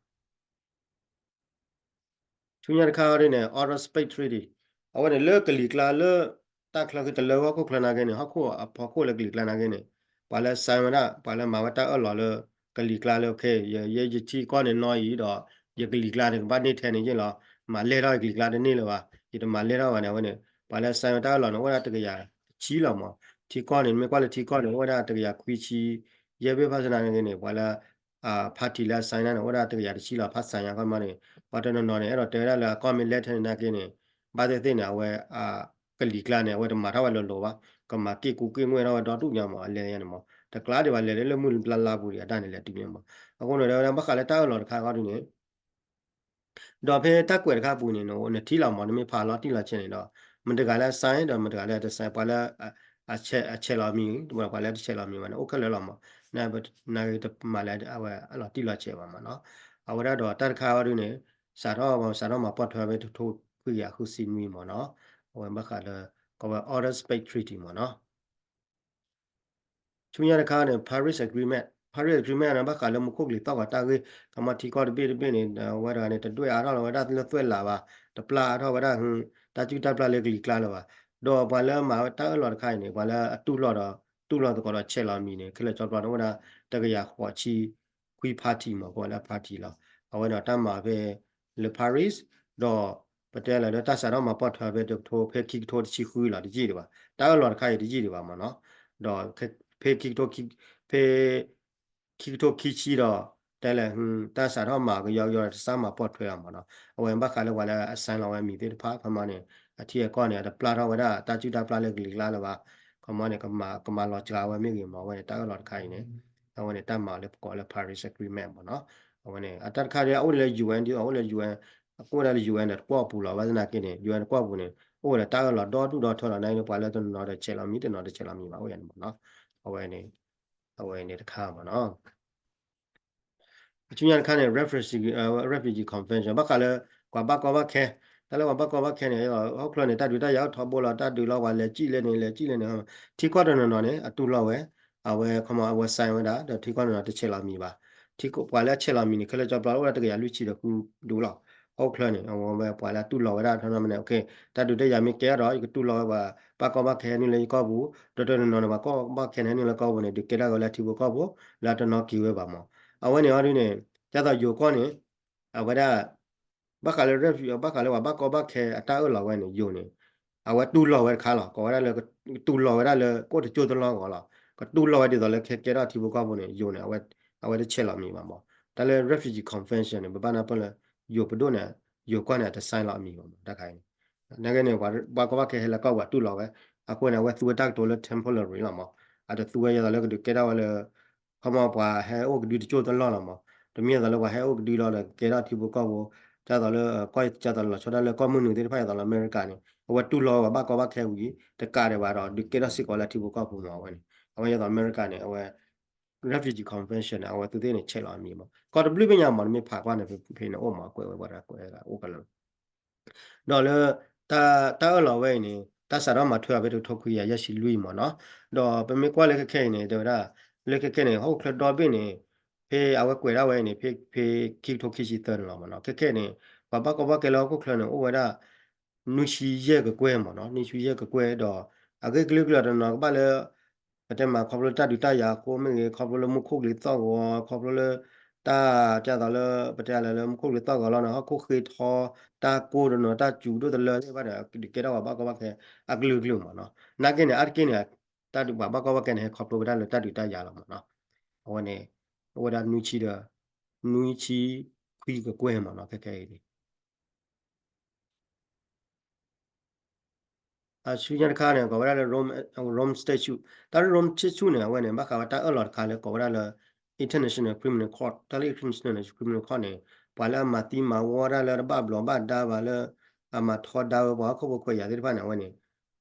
ဆူညါတခါအီၤဒ်န့ၣ် Outer Space Treaty အဝဲန့ၣ်လၢကလံၤကျါလၢ တၢ်ချၢကတလၢဟီၣ်ခိၣ်ချၢနာ်က့န့ၣ် ဟီၣ်ခိၣ်အဖီခိၣ်လၢကလံၤကျါနာ်က့န့ၣ် ပှၤလၢ sign ဝဲဒၣ် ပှၤလၢမၤဝဲတၢ်အၢၣ်လီၤလၢ ကလံၤကျါလၢ okay ယ ယ ယထံကီၢ်န့ၣ်နီၢ်အံၤဒီး ယကလံၤကျါန့ၣ် ကဘၣ်န့ၢ်ထဲန့ၣ်ယ့ၢ်လီၤ. မၤလဲၢ်ထီၣ်ယကလံၤကျါတန့ၢ်လၢၤဘၣ်. ယတမၤလဲၢ်ထီၣ်ဘၣ်န့ၣ် အဝဲန့ၣ် ပှၤလၢ sign ဝဲတၢ်အၢၣ်လီၤန့ၣ် အိၣ်ဝဲဒၣ်တကယၤတဆံလီၤမး. ထံကီၢ်န့ၣ် မ့ၢ်ကွၢ်လၢထံကီၢ်န့ၣ် အိၣ်ဝဲဒၣ်တကယၤခွံဆံ ယဲၢ်ဘ့ၣ် ဘၣ်ဆၣ်သနာ်က့န့ၣ် ပှၤလၢ party လၢ sign န့ၣ် အိၣ်ဝဲဒၣ်တကယၤတဆံလီၤ ဖး sign ညါခီမီန့ၣ် ပှၤတနီၤနီၤန့ၣ် အဲၣ်ဒိးတဲဝဲဒၣ်လၢအကီၢ်မ့ၢ်လဲၢ်ထဲန့ၣ်နာ်က့န့ၣ် ဘၣ်သ့ၣ်သ့ၣ်န့ၣ် အဝဲ ကလံၤကျါန့ၣ် အဝဲတမၤထီၣ်ဝဲလိၤလိၤဘၣ်. ကမၤက့ၢ်ကူက့ၢ်ငွဲၢ်ထီၣ်ဝဲဒီဒူၣ်ညါမး အလဲၤညါန့ၣ်မး တကျါဒံးဘၣ် လဲၤလၢလၢမုၢ်လၢ်လၢ်ပူၤဒံး အတၢ်န့ၣ်လဲၤတုၤန့ၣ်မး. အဃိန့ၣ် တဲဝဲဒၣ်ဘၣ်ဃးလၢတၢ်အၢၣ်လီၤတခါအဂီၢ်ဒ်န့ၣ် ဒီးဖဲတၢ်ကွဲးတခါပူၤန့ၣ် နထံၣ်လီၤမး နမ့ၢ်ဖးလီၤတံၢ်လီၤဆဲးန့ၣ်ဒီး မတဂၤလၢ sign ဒီးမတဂၤလၢတ sign ပှၤလၢ အဆဲးလီၤမံၤ ပှၤလၢတဆဲးလီၤမံၤဘၣ်န့ၣ် အိၣ်ခဲလၢာ်လီၤမး နာ်က့တမၤလၢအဝဲအလီၤတံၢ်လီၤဆဲးဘၣ်မးနီၤ. အဝဲဒၣ်ဒီးတၢ်တခါအီၤဒ်န့ၣ် စးထီၣ် စးထီၣ်မၤပီၣ်ထွဲဖဲတကထိခွံကယၤဃုဆံနွံမးနီၤ. အဝဲဘၣ်ဃးလၢ ကီးဝဲ Outer Space Treaty မးနီၤ. ဆူညါတခါန့ၣ် Paris Agreement, Paris Agreement န့ၣ် ဘၣ်ဃးလၢမူခိၣ်ကလံၤသီၣ်ဂီၤတၢ်ဂ့ၢ် ခီမီထံကီၢ်တဘ့ၣ်တဘ့ၣ်န့ၣ် အဝဲတဂၤန့ၣ် တဒွဲၣ်အါထီၣ်လီၤဝဲဒၣ်လၢသွဲၣ်လးဘၣ်, တပျၢ်အါထီၣ်ဝဲဒၣ် တၢ်စုၣ်တၢ်ပျၢ်လၢကလံၤကျါလၢၤဘၣ်. ဒီးပှၤလၢမၤဝဲတၢ်အၢၣ်လီၤတခါအံၤန့ၣ် ပှၤလၢအတူၢ်လိာ်ဒီး တူၢ်လိာ်သကိးဒီးဆဲးလီၤမံၤန့ၣ် ခဲလၢာ်ကၠီပျီန့ၣ် အိၣ်ဝဲဒၣ်တကယၤဃိးဆံခွံ party မး ကီးဝဲလၢ party လီၤ. အဝဲဒီးတၢ်မၤဖဲလၢ Paris ဒီး ပတဲလၢတၢ်စးထီၣ်မၤပီၣ်ထွဲဖဲတကထိ ဖဲခံကထိတဆံဃုလီၤ တယံာ်ဒံးဘၣ်, တၢ်အၢၣ်လီၤတခါအံၤတယံာ်ဒံးဘၣ်မးနီၤ. ဒီးဖဲခံကထိခံ ဖဲခံကထိခံဆံဒီး တဲလဲၣ် တၢ်စးထီၣ်မၤကယီကယီဒီး တစၢ်မၤပီၣ်ထွဲအီၤမးနီၤ. အဝဲဘၣ်ဃးလၢပှၤလၢအ sign လီၤဝဲမံၤသ့ၣ်တဖၣ် ခီမီန့ၣ် အထံအကီၢ်န့ၣ် အတပျၢ်ထီၣ်ဝဲဒၣ် တၢ်စုၣ်တၢ်ပျၢ်လၢကလံၤကျါလၢၤဘၣ်. ခီ အမ့ၢ်န့ၣ် ကမၤ ကမၤလီၤစှၤဝဲမ့ၢ်ဂ့ၤမ့ၢ် အဝဲန့ၣ် တၢ်အၢၣ်လီၤတခါအံၤန့ၣ် အဝဲန့ၣ် တၢ်မၤလၢပကိးလၢ Paris Agreement မ့ၢ်နီၤ. အဝဲန့ၣ် အတၢ်တခါဒ်အအိၣ်လၢ ယူၢ်အ့ၣ် ဒ်အအိၣ်လၢ ယူၢ်အ့ၣ် အကိၣ်ဒၣ်လၢ ယူၢ်အ့ၣ် ဒီးတကွီၢ်ပူၤလီၤ. ဘၣ်ဆၣ်သနာ်က့န့ၣ် ယူၢ်အ့ၣ် တကွီၢ်ပူၤန့ၣ် အိၣ်ဝဲဒီးတၢ်အၢၣ်လီၤဒီဒူၣ်ဒီထၢလီၤ. နာ်က့န့ၣ် ပှၤလၢတနီၤနီၤဒီးဆဲးလီၤမံၤ တနီၤတဆဲးလီၤမံၤဘၣ် အိၣ်ယၤန့ၣ်မ့ၢ်နီၤ. အဝဲန့ၣ် အဝဲန့ၣ်တခါမ့ၢ်နီၤ. အဆူညါတခါန့ၣ် refugee, refugee convention ဘၣ်ဃးလၢ ပှၤဘၣ်ကီဘၣ်ခဲ, တၢ်လၢပှၤဘၣ်ကီဘၣ်ခဲန့ၣ် ဟီၣ်ခိၣ်ချၢန့ၣ် တၢ်ဒုးတၢ်ယၤအိၣ်ထီဘိလီၤ. တၢ်ဒုးလီၤ ပှၤလဲၤစံၣ်လဲၣ်န့ၣ် လဲၤစံၣ်လဲၣ်န့ၣ် ထံကီၢ်တနီၤနီၤန့ၣ် အတူၢ်လိာ်ဝဲ, အဝဲ ခီမီ အဝဲ sign ဝဲဒၣ် ဒီးထံကီၢ်တနီၤနီၤတဆဲးလီၤမံၤဘၣ်. ထံကီၢ်ပှၤလၢအဆဲးလီၤမံၤန့ၣ် ခဲလၢာ်ကၠီပျီအိၣ်ဒၣ်တကယၤလွံၢ်ဆံဒီးဃုဒူၣ်လီၤ. ဟီၣ်ခိၣ်ချၢန့ၣ် အဝဲပှၤလၢအတူၢ်လိာ်ဝဲဒၣ်ထီၣ်န့ၣ် တၢ်ဒုးတၢ်ယၤမ့ၢ်ကဲထီၣ်ဒီး ယကတူၢ်လိာ်ဝဲပှၤဘၣ်ကီဘၣ်ခဲဟဲနုာ်လၢယကီၢ်ပူၤ, ဒီးတနီၤနီၤန့ၣ် ပှၤဘၣ်ကီဘၣ်ခဲန့ၣ် ဟဲနုာ်လၢကီၢ်ပူၤန့ၣ် ဒုးကဲထီၣ်က့ၤဝဲလၢထံဖိကီၢ်ဖိ လၢအတနီၤက့ၤဝဲဘၣ်မး. အဝဲန့ၣ်အီၤဒ်န့ၣ် ဒ်သိးယိၤကီၢ်န့ၣ် အဝဲဒၣ် ဘၣ်ဃးလၢ refugee ဘၣ်ဃးလၢပှၤဘၣ်ကီဘၣ်ခဲအတၢ်အၢၣ်လီၤဝဲန့ၣ် ယိၤန့ၣ် အဝဲတူၢ်လိာ်ဝဲတခါလီၤ. ကိးဝဲဒၣ်လၢ တူၢ်လိာ်ဝဲဒၣ်လၢကအိၣ်တကၠိၢ်တလီၢ်ဂီၤလီၤ. ကတူၢ်လိာ်ဝဲဒ်သိးလၢခဲကဲထီၣ်ထံဖိကီၢ်ဖိန့ၣ် ယိၤန့ၣ် အဝဲတဆဲးလီၤမံၤဘၣ်မး. တၢ်လၢ refugee convention န့ၣ် ပဘၣ်နၢ်ပၢၢ်လၢ ယိၤပဒိၣ်န့ၣ် ယိၤကီၢ်န့ၣ် အတဆဲးလီၤအမံၤဘၣ်မး တၢ်ခါအံၤန့ၣ်. နာ်က့န့ၣ် ပှၤဘၣ်ကီဘၣ်ခဲဟဲလၢကီၢ်ပူၤတူၢ်လိာ်ဝဲ, အဃိန့ၣ် အဝဲသူဝဲတၢ်ကတိၤလၢ temporary လီၤမး. အတသူဝဲဒ်သိးလၢကဒုးကဲထီၣ်ဝဲလၢ ခီမီပှၤဟဲအိၣ်ကဒုတကၠိၢ်တလီၢ်လီၤမး. တမ့ၢ်ဒ်သိးလၢပှၤဟဲအိၣ်ကဒုလီၤဒီးကဲထီၣ်ထံဖိကီၢ်ဖိ, ဒ်သိးလၢ ကီၢ် ဒ်သိးလီၤဆီဒၣ်လၢကီၢ်မုၢ်နုာ်သ့ၣ်တဖၣ်ဒ်သိးလၢအမဲရကၤန့ၣ် အဝဲတူၢ်လိာ်ဝဲပှၤဘၣ်ကီဘၣ်ခဲဝံၤ တကးဒံးဘၣ်ဒီး ဒုးကဲထီၣ်စ့ၢ်ကီးလၢထံဖိကီၢ်ဖိမး အဝဲန့ၣ်. အဝဲဒ်သိးအမဲရကၤန့ၣ် အဝဲ refugee convention န့ၣ် အဝဲသူသ့ၣ်န့ၣ် ဆဲးလီၤအမံၤမး. ကီၢ်တဘျုးဘ့ၣ်ညါမး နမ့ၢ်ဖးကွၢ်န့ၣ် ဖဲန့ၣ်အိၣ်မး ကွဲးဝဲပှၤတၢ်ကွဲးဂၤအိၣ်ကလၢာ် ဒီးလၢ တၢ် တၢ်အၢၣ်လီၤဝဲအံၤန့ၣ် တၢ်စးထီၣ်မၤထွဲအီၤဖဲတကထိခွံကယၤယဲၢ်ဆံလွံၢ်မးနီၤ. ဒီးပမ့ၢ်ကွၢ်လၢခဲခဲအံၤန့ၣ် တဲဝဲဒၣ် လၢခဲခဲန့ၣ် ဟီၣ်ခိၣ်ချၢဒီဘ့ၣ်န့ၣ် ဖဲအဝဲကွဲးဒၣ်ဝဲအံၤန့ၣ် ဖဲ ဖဲခံကထိခံဆံသၢန့ၣ်လီၤမးနီၤ. ခဲခဲအံၤန့ၣ် ပှၤဘၣ်ကီဘၣ်ခဲလၢဟီၣ်ခိၣ်ချၢန့ၣ် အိၣ်ဝဲဒၣ် နွံဆံယဲၢ်ကကွဲၢ်မးနီၤ, နွံဆံယဲၢ်ကကွဲၢ်ဒီး အဂ့ၢ်ကလုာ်ကလုာ်တနီၤကဘၣ်လၢ ပတဲမးခီဖျိလၢတၢ်ဒုးတၢ်ယၤအဃိမ့ၢ်ဂ့ၤ, ခီဖျိလၢမူခိၣ်ကလံၤသီၣ်ဂီၤ, ခီဖျိလၢ တၢ် ဒ်သိးလၢ ပတဲလၢ လၢမူခိၣ်ကလံၤသီၣ်ဂီၤလီၤန့ၣ် ဟီၣ်ခိၣ်ဃ့ထီ, တၢ်ကိၢ်တနီၤ တၢ်စူၤဒိၣ်တလၢသ့ၣ်တဖၣ်ဒီး ကဲထီၣ်ပှၤဘၣ်ကီဘၣ်ခဲအကလုာ်ကလုာ်မးနီၤ. နာ်က့န့ၣ် အါတက့ၢ်န့ၣ် တၢ်ဒုးပှၤဘၣ်ကီဘၣ်ခဲန့ၣ် ဟဲခီဖျိဝဲဒၣ်လၢတၢ်ဒုးတၢ်ယၤလီၤမးနီၤ. အဝဲန့ၣ် အိၣ်ဝဲဒၣ်နွံဆံဒီး နွံဆံခွံကကွဲၢ်မးနီၤ ခဲခဲအံၤန့ၣ် အဆူညါတခါန့ၣ် ကိးဝဲဒၣ်လၢ Rome, Rome Statute, တၢ်လၢ Rome Statute န့ၣ် အဝဲန့ၣ် ဘၣ်ဃးဝဲတၢ်အၢၣ်လီၤတခါလၢကိးဝဲဒၣ်လၢ International Criminal Court, တၢ်လၢ International Criminal Court န့ၣ် ပှၤလၢအမၤသံမၤဝီတၢ်လၢတဘၣ်ဘျီးဘၣ်ဒါဘၣ်လၢ အမၤထီဒါဝဲပှၤဟီၣ်ခိၣ်ဖိခွဲးယာ်သ့ၣ်တဖၣ်န့ၣ် အဝဲန့ၣ်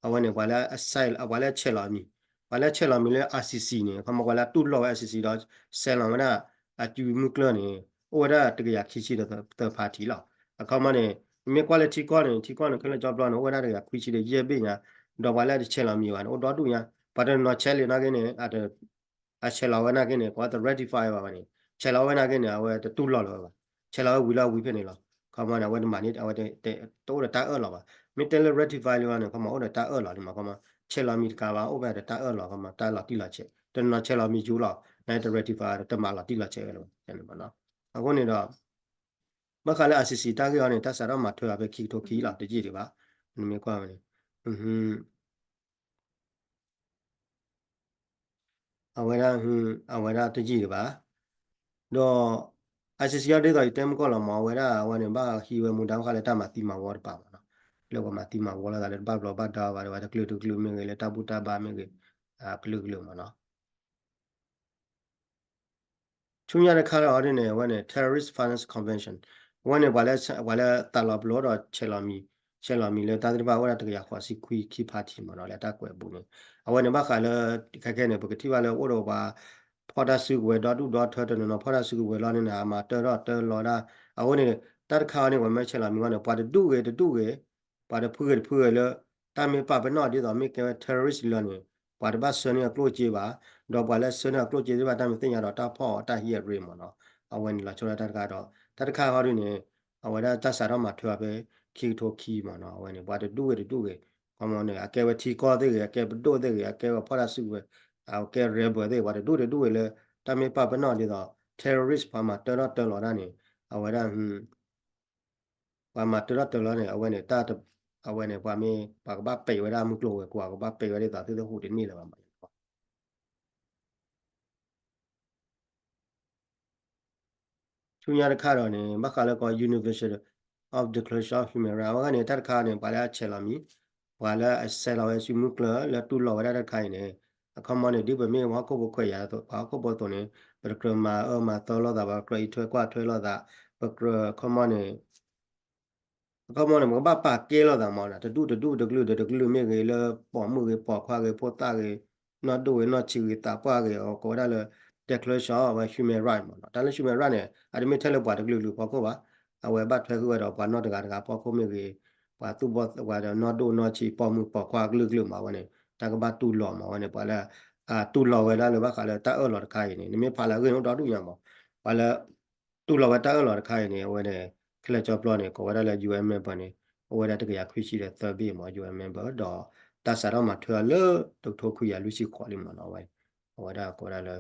အဝဲန့ၣ် ပှၤလၢအဆဲး ပှၤလၢအဆဲးလီၤမံၤ, ပှၤလၢအဆဲးလီၤမံၤလၢ ICC န့ၣ် ခီမီပှၤလၢအတူၢ်လိာ်ဝဲ ICC ဒီး ဆဲးလီၤဝဲဒၣ် အစုမုၢ်ကျၢၢ်န့ၣ် အိၣ်ဝဲဒၣ်တကယၤခံဆံဒီးသၢ သၢဖးထံလီၤ. အခီမီန့ၣ် မ့ၢ်ကွၢ်လၢထံကီၢ်န့ၣ် ထံကီၢ်န့ၣ် ခဲလၢာ်ကၠီပျီန့ၣ် အိၣ်ဝဲဒၣ်တကယၤခွံဆံဒီးယဲၢ်ဘ့ၣ်ညါ, ဒီးပှၤလၢအတဆဲးလီၤမံၤဘၣ်န့ၣ် အိၣ်ဒီဒူၣ်ညါ, ပှၤတနီၤဆဲးလီၤနာ်က့န့ၣ် အဆဲးလီၤဝဲနာ်က့န့ၣ် ကိးဝဲ ratify ဘၣ်ဝဲန့ၣ် ဆဲးလီၤဝဲနာ်က့န့ၣ် အဝဲတတူၢ်လိာ်လၢၤဘၣ်, ဆဲးလီၤဝဲဝံၤလၢအဝံၤဖဲန့ၣ်လီၤ. ခီမီန့ၣ် အဝဲတမၤန့ၢ် အဝဲ တအိၣ်ဒီးတၢ်အၢၣ်လီၤဘၣ်. မ့ၢ်တဲလၢ ratify လံန့ၣ် ခီမီအိၣ်ဒီးတၢ်အၢၣ်လီၤလံမး, ခီမီ ဆဲးလီၤမံၤတကးဘၣ် အိၣ်ဖဲဒီးတၢ်အၢၣ်လီၤ ခီမီ တၢ်လီၤတံၢ်လီၤဆဲး, တနီၤဆဲးလီၤမံၤယူၤလီၤ နတ ratify တမၤလီၤတံၢ်လီၤဆဲးဝဲလၢၤဘၣ်န့ၣ်မးနီၤ. အဃိန့ၣ်ဒီး ဘၣ်ဃးလၢ ICC တၢ်ဂ့ၢ်အီၤန့ၣ် တၢ်စးထီၣ်မၤထွဲအီၤဖဲခံကထိခံလီၤ တယံာ်ဒံးဘၣ်, နမ့ၢ်ကွၢ်ဝဲန့ၣ် အဝဲဒၣ် အဝဲဒၣ်တယံာ်ဒံးဘၣ်, ဒီး ICC အီၤဒ်သိးယတဲမုၢ်ကီၢ်လီၤမး အဝဲဒၣ်အဝဲန့ၣ် ဘၣ်ဟံးဝဲမူဒါဘၣ်ဃးလၢတၢ်မၤသံမၤဝီတပၤမးနီၤ, လၢပှၤမၤသံမၤဝီလိာ်သးလၢတဘၣ်ဘျီးဘၣ်ဒါဘၣ်ဒီး ပှၤတကလုာ်တကလုာ်မ့ၢ်ဂ့ၤ လၢတၢ်ဘူၣ်တၢ်ဘါမ့ၢ်ဂ့ၤ အကလုာ်ကလုာ်မးနီၤ. ဆူညါတခါလီၤဒ်န့ၣ် အဝဲန့ၣ် Terrorist Finance Convention အဝဲန့ၣ် ပှၤလၢ ပှၤလၢသးလီၤပလိာ်ဒီး ဆဲးလီၤမံၤ ဆဲးလီၤမံၤလၢတၢ်သ့ၣ်တဖၣ်အိၣ်ဒၣ်တကယၤဃိးဆံခွံခံဖးထံမးနီၤ လၢတၢ်ကွဲးပူၤန့ၣ် အဝဲန့ၣ်ဘၣ်ဃးလၢ ခဲခဲန့ၣ် ပကထံၣ်ဘၣ်လၢအိၣ်ဒီးပှၤ ဖီၣ်တၢ်စုကဝဲၤဒီဒူၣ်ဒီထၢတနီၤနီၤ ဖီၣ်တၢ်စုကဝဲၤလီၤန့ၣ် အမၤတၢထီၣ်တၢလီၤဒၣ် အဃိန့ၣ် တၢ်တခါအံၤန့ၣ် ပှၤမၢဆဲးလီၤမံၤဝဲန့ၣ် ပှၤတဒူၣ်ဂ့ၤတဒူၣ်ဂ့ၤ ပှၤတဖုဂ့ၤတဖုဂ့ၤလၢ တၢ်မ့ၢ်ပာ်ပနီၣ်ဒ်သိးမ့ၢ်ကဲဝဲ terrorist လၢန့ၣ် ပှၤတဘၣ်ဆှၢန့ၢ်အကျိၣ်စ့ဘၣ်, ဒီးပှၤလၢဆှၢန့ၢ်အကျိၣ်စ့သ့ၣ်တဖၣ် တၢ်မ့ၢ်သ့ၣ်ညါဒီးတၢ်ဖီၣ်အီၤတၢ် ဟံၣ်အရ့မးနီၤ, အဝဲန့ၣ်လီၤဆီဒၣ်တၢ်တခါဒီး တၢ်တခါဃီဒ်န့ၣ် အဝဲဒၣ်တၢ်စးထီၣ်မၤထွဲအီၤဖဲခံကထိခံမးနီၤ, အဝဲန့ၣ် ပှၤတဒူၣ်ဂ့ၤတဒူၣ်ဂ့ၤ ခီမီန့ၣ် အကဲဝဲထံကီၢ်သ့ၣ်ဂ့ၤ အကဲဝဲဖီၣ်တၢ်စုကဝဲၤ အကဲ rebel သ့ၣ် ပှၤတဒူၣ်တဒူၣ်ဂ့ၤလၢ တၢ်မ့ၢ်ပာ်ပနီၣ်ဒ်သိး terrorist ပှၤမၤတၢထီၣ်တၢလီၤဒၣ်န့ၣ် အဝဲဒၣ် ပှၤမၤတၢထီၣ်တၢလီၤန့ၣ် အဝဲန့ၣ် တၢ် အဝဲန့ၣ် ပှၤမ့ၢ် ပှၤကဘၣ်ပဲာ်ဝဲဒၣ်မုၢ်ကျိၤဝဲၤကွာ် ကဘၣ်ပဲာ်ဝဲဒ်သိးသုတဟူးတန့ၢ်လၢၤဘၣ်မး ဆူညါတခါဒီးန့ၣ် ဘၣ်ဃးလၢကီး Universal of Declaration of Human Rights အဝဲန့ၣ် တၢ်တခါန့ၣ် ပှၤလၢအဆဲးလီၤမံၤ ပှၤလၢအဆဲးလီၤဝဲစုမုၢ်ကျၢၢ်လၢတူၢ်လိာ်ဝဲဒၣ်တၢ်တခါအံၤန့ၣ် အခီပညီန့ၣ် ဒ်ပမ့ၢ်ပှၤဟီၣ်ခိၣ်ဖိခွဲးယာ်အသိး ပှၤဟီၣ်ခိၣ်ဖိအသိးန့ၣ် ပတကြၢးမၤအၢမၤသီလိာ်သး ပကြၢးအံးထွဲကွၢ်ထွဲလိာ်သး ပကြၢးအခီပညီန့ၣ် အခီပညီန့ၣ် ပကဘၣ်ပာ်ကဲလိာ်သးမး တဒူၣ်တဒူၣ်တကလုာ်ဒီးတကလုာ်မ့ၢ်ဂ့ၤ လၢပိာ်မုၣ်ဂ့ၤ ပိာ်ခွါဂ့ၤ ဖိသၣ်ဂ့ၤ နီၢ်ဒိၣ်ဂ့ၤ နီၢ်ဆံးဂ့ၤ သးပှၢ်ဂ့ၤ ကိးဝဲဒၣ်လၢ declaration ဝဲ human right မးနီၤ. တၢ်လၢ human right န့ၣ် အတမ့ၢ်ထဲလၢပှၤတကလုာ်ကလုာ်ဖီခိၣ်ဘၣ်. အဝဲဘၣ်ထွဲဃုာ်ဝဲဒီးပှၤနီၢ်တဂၤတဂၤဖီခိၣ်မ့ၢ်ဂ့ၤ ပှၤသူၣ်ဘီၣ်ဝဲဒီးနီၢ်ဒိၣ်နီၢ်ဆံး ပိာ်မုၣ်ပိာ်ခွါကလုာ်ကလုာ်မး အဝဲန့ၣ် တၢ်ကဘၣ်တူၢ်လိာ်မး အဝဲန့ၣ် ပှၤလၢ တူၢ်လိာ်ဝဲဒၣ်လၢဘၣ်ဃးလၢတၢ်အၢၣ်လီၤတခါအံၤန့ၣ် နမ့ၢ်ဖးလၢအဂ့ၢ်န့ၣ် အိၣ်ဒီဒူၣ်ညါမး ပှၤလၢ တူၢ်လိာ်ဝဲတၢ်အၢၣ်လီၤတခါအံၤန့ၣ် အဝဲန့ၣ် ခဲလၢာ်ကၠီပျီန့ၣ် ကိးဝဲဒၣ်လၢ ယူၣ်အ့ၣ် member န့ၣ် အိၣ်ဝဲဒၣ်တကယၤခွံဆံဒီးသၢဘ့ၣ်မး ယူၣ်အ့ၣ် member ဒီး တၢ်စးထီၣ်မၤထွဲအီၤလၢ တကထိခွံကယၤလွံၢ်ဆံဃိးလံမးနီၤ အဝဲ အဝဲဒၣ်ကိးဝဲဒၣ်လၢ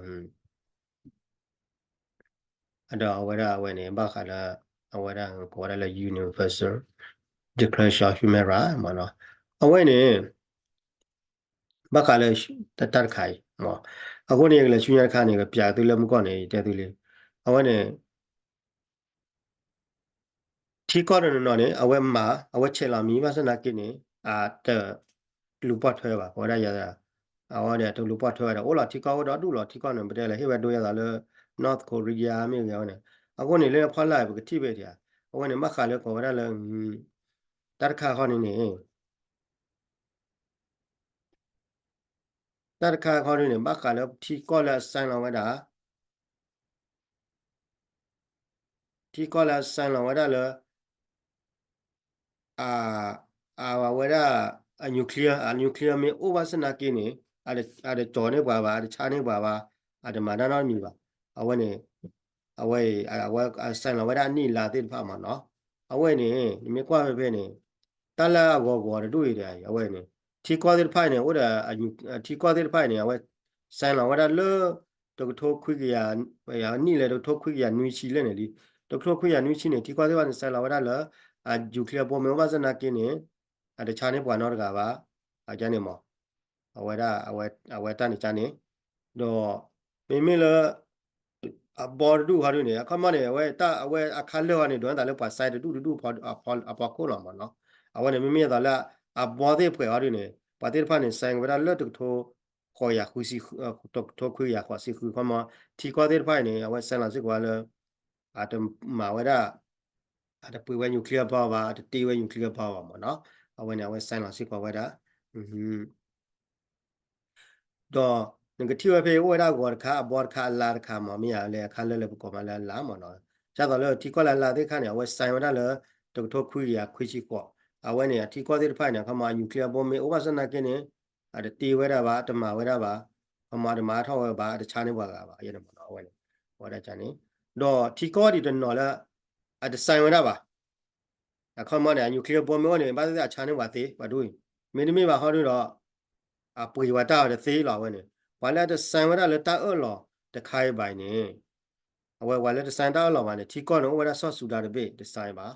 ဒီးအဝဲဒၣ်အဝဲန့ၣ် ဘၣ်ဃးလၢ အဝဲဒၣ်ကိးဝဲဒၣ်လၢ universal declaration human right မးနီၤ အဝဲန့ၣ် ဘၣ်ဃးလၢ တၢ်တခါအံၤမး အဃိန့ၣ် ယကလဲၤဆူညါတခါန့ၣ် ကပျးသုလၢမုၢ်ကီၢ်န့ၣ် ယတဲသုလံ အဝဲန့ၣ် ထံကီၢ်တနီၤနီၤန့ၣ် အဝဲမၤ အဝဲဆဲးလီၤမံၤ ဘၣ်ဆၣ်သနာ်က့န့ၣ် အတလူၤပိာ်ထွဲဘၣ် ပဝဲဒၣ်ယၤ အဝဲန့ၣ် အတလူၤပိာ်ထွဲဘၣ်ဒီး အိၣ်လီၤထံကီၢ်အိၣ်ဒီဒူၣ်လီၤ ထံကီၢ်န့ၣ် ပတဲလၢဟ့ၣ်ဝဲဒိယၤသးလၢ North Korea မ့ၢ်ဂ့ၤဝဲန့ၣ် အဃိန့ၣ် လၢဖီလာ်ပကထံၣ်ဖဲထံဧါ အဝဲန့ၣ် ဘၣ်ဃးလၢကိးဝဲဒၣ်လၢ တၢ်တခါခီန့ၣ်န့ၣ် တၢ်တခါခီဒ်န့ၣ် ဘၣ်ဃးလၢထံကီၢ်လၢအ sign လီၤဝဲဒၣ် ထံကီၢ်လၢအ sign လီၤဝဲဒၣ်လၢ အ အဝဲဒၣ် အ nuclear အ nuclear မ့ၢ်အိၣ်ဘၣ်ဆၣ်သနာ်က့န့ၣ် အတကၠီၤန့ၢ်ပှၤဘၣ် အတဆါန့ၢ်ပှၤဘၣ် အတမၤတၢ်နီတမံၤဘၣ် အဝဲန့ၣ် အဝဲ အဝဲ အ sign လီၤဝဲဒၣ်အနံၣ်အလါသ့ၣ်တဖၣ်မးနီၤ အဝဲန့ၣ် နမ့ၢ်ကွၢ်ဖဲဖဲန့ၣ် တၢ်လၢအဂီၤဂီၤတဒူၣ်အံၤဒီး အဝဲန့ၣ် ထံကီၢ်သ့ၣ်တဖၣ်အံၤန့ၣ် အိၣ်ဒီး ထံကီၢ်သ့ၣ်တဖၣ်အံၤန့ၣ် အဝဲ sign လီၤဝဲဒၣ်လၢ တကထိခွံကယၤ နံၣ်လဲၤတကထိခွံကယၤနွံဆံလဲၣ်န့ၣ်လံ တကထိခွံကယၤနွံဆံန့ၣ် ထံကီၢ်သ့ၣ်တဖၣ်န့ၣ် sign လီၤဝဲဒၣ်လၢ အ nuclear bomb မ့ၢ်အိၣ်ဘၣ်ဆၣ်သနာ်က့န့ၣ် အတဆါန့ၢ်ပှၤနီတဂၤဘၣ် အန့ၣ်မး အဝဲဒၣ် အဝဲတၢ်န့ၣ်ကန့ၣ် ဒီး မ့မ့ၢ်လၢ အဘီတဒူၣ်ခီဒ်န့ၣ် အခီပညီန့ၣ် အဝဲတၢ်အဝဲအခါလၢာ်ခီန့ၣ် ဒိးန့ၢ်သးလၢပှၤ sign တဒူၣ်တဒူၣ်အဖီခိၣ်လီၤမးနီၤ အဝဲန့ၣ် မ့မ့ၢ်အသိးလၢ အဘီသ့ၣ်ပှဲၤခီဒ်န့ၣ် ပှၤသ့ၣ်တဖၣ်န့ၣ် sign ဝဲဒၣ်လၢတကထိ ဃိးကယၤဃုဆံ တကထိခွံကယၤဃိးဆံဃု အခီပညီ ထံကီၢ်သ့ၣ်တဖၣ်အံၤန့ၣ် အဝဲ sign လီၤစ့ၢ်ကီးဝဲလၢ အတမၤဝဲဒၣ် အတပှ့ၤဝဲ nuclear bomb ဘၣ် အတတ့ဝဲ nuclear bomb ဘၣ်မးနီၤ အဝဲန့ၣ် အဝဲ sign လီၤစ့ၢ်ကီးဝဲဒၣ် ဒီး နကထံၣ်ဝဲဖဲအိၣ်ဝဲဒၣ်ဂီၤတခါ အဘီတခါ အလါတခါမး မ့ၢ်ယၤလၢအခါလၢာ်လၢပကိးမးလၢအလါမးနီၤ ဒ်သိးလၢထံကီၢ်လၢအလါသ့ၣ်တဖၣ်န့ၣ် အဝဲ sign ဝဲဒၣ်လၢ တကထိခွံကယၤခွံဆံဃိး အဝဲန့ၣ် အထံကီၢ်သ့ၣ်တဖၣ်န့ၣ် အခီပညီ nuclear bomb မ့ၢ်အိၣ်ဘၣ်ဆၣ်သနာ်က့န့ၣ် အတတ့ဝဲဒၣ်ဘၣ် အတမၤဝဲဒၣ်ဘၣ် အခီပညီ အတမၤအါထီၣ်ဝဲဘၣ် အတဆါန့ၢ်ပှၤဂၤဘၣ် အဝဲန့ၣ်မးနီၤ အဝဲန့ၣ် ဝဲဒၣ်န့ၣ် ဒီးထံကီၢ်ဒ်တနီၤလၢ အတ sign ဝဲဒၣ်ဘၣ် အခီပညီန့ၣ် အ nuclear bomb မ့ၢ်အိၣ်န့ၣ် ဘၣ်သ့ၣ်သ့ၣ်အဆါန့ၢ်ပှၤသ့ ပှၤဒ်အံၤ မ့တမ့ၢ်ဘၣ်ခီဒ်ဒီး အပှ့ၤဝဲတၢ်အီၤတသ့လီၤ အဝဲန့ၣ် ပှၤလၢအတ sign ဝဲဒၣ်လၢတၢ်အၢၣ်လီၤတခါအံၤဘၣ်အံၤန့ၣ် အဝဲပှၤလၢတ sign တၢ်အၢၣ်လီၤဘၣ်န့ၣ် ထံကီၢ်န့ၣ်အိၣ်ဝဲဒၣ်စီၤစူၤဒၤတဘ့ၣ် တ sign ဘၣ်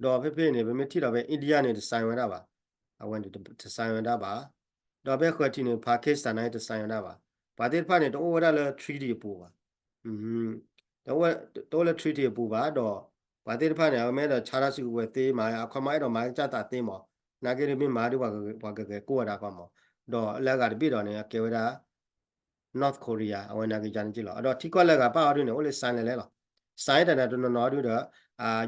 ဒီးဖဲဖဲန့ၣ် ပမ့ၢ်ထံၣ်ဒီးဖဲ India န့ၣ် တ sign ဝဲဒၣ်ဘၣ် အဝဲန့ၣ် တ sign ဝဲဒၣ်ဘၣ် ဒီးဖဲဃၢၤထံးန့ၣ် Pakistan န့ၣ် တ sign ဝဲဒၣ်ဘၣ် ပှၤသ့ၣ်တဖၣ်န့ၣ် တအိၣ်ဝဲဒၣ်လၢ treaty အပူၤဘၣ် တအိၣ်လၢ treaty အပူၤဘၣ်ဒီး ပှၤသ့ၣ်တဖၣ်န့ၣ် အဝဲမ့ၢ်အဲၣ်ဒိးဆါတၢ်စုကဝဲၤသ့မး အခီပညီအဲၣ်ဒိးမၤကစၢ်သးသ့မး နာ်က့ဒ်မ့ၢ်မၤဒ်ပှၤကဂဲၤကိၢ်ဝဲဒၣ်ခီမး ဒီးလၢအဂၤတဘ့ၣ်ဒီးန့ၣ် အကဲဝဲဒၣ် North Korea အဝဲနာ်က့ကန့ၣ်က့လီၤ ဒီးထံကီၢ်လၢအဂၤပၣ်အီၤဒ်န့ၣ် အိၣ်လၢ sign လဲၣ်လဲၣ်လီၤ sign တၢ်န့ၣ်တနီၤနီၤဒ်ဒီး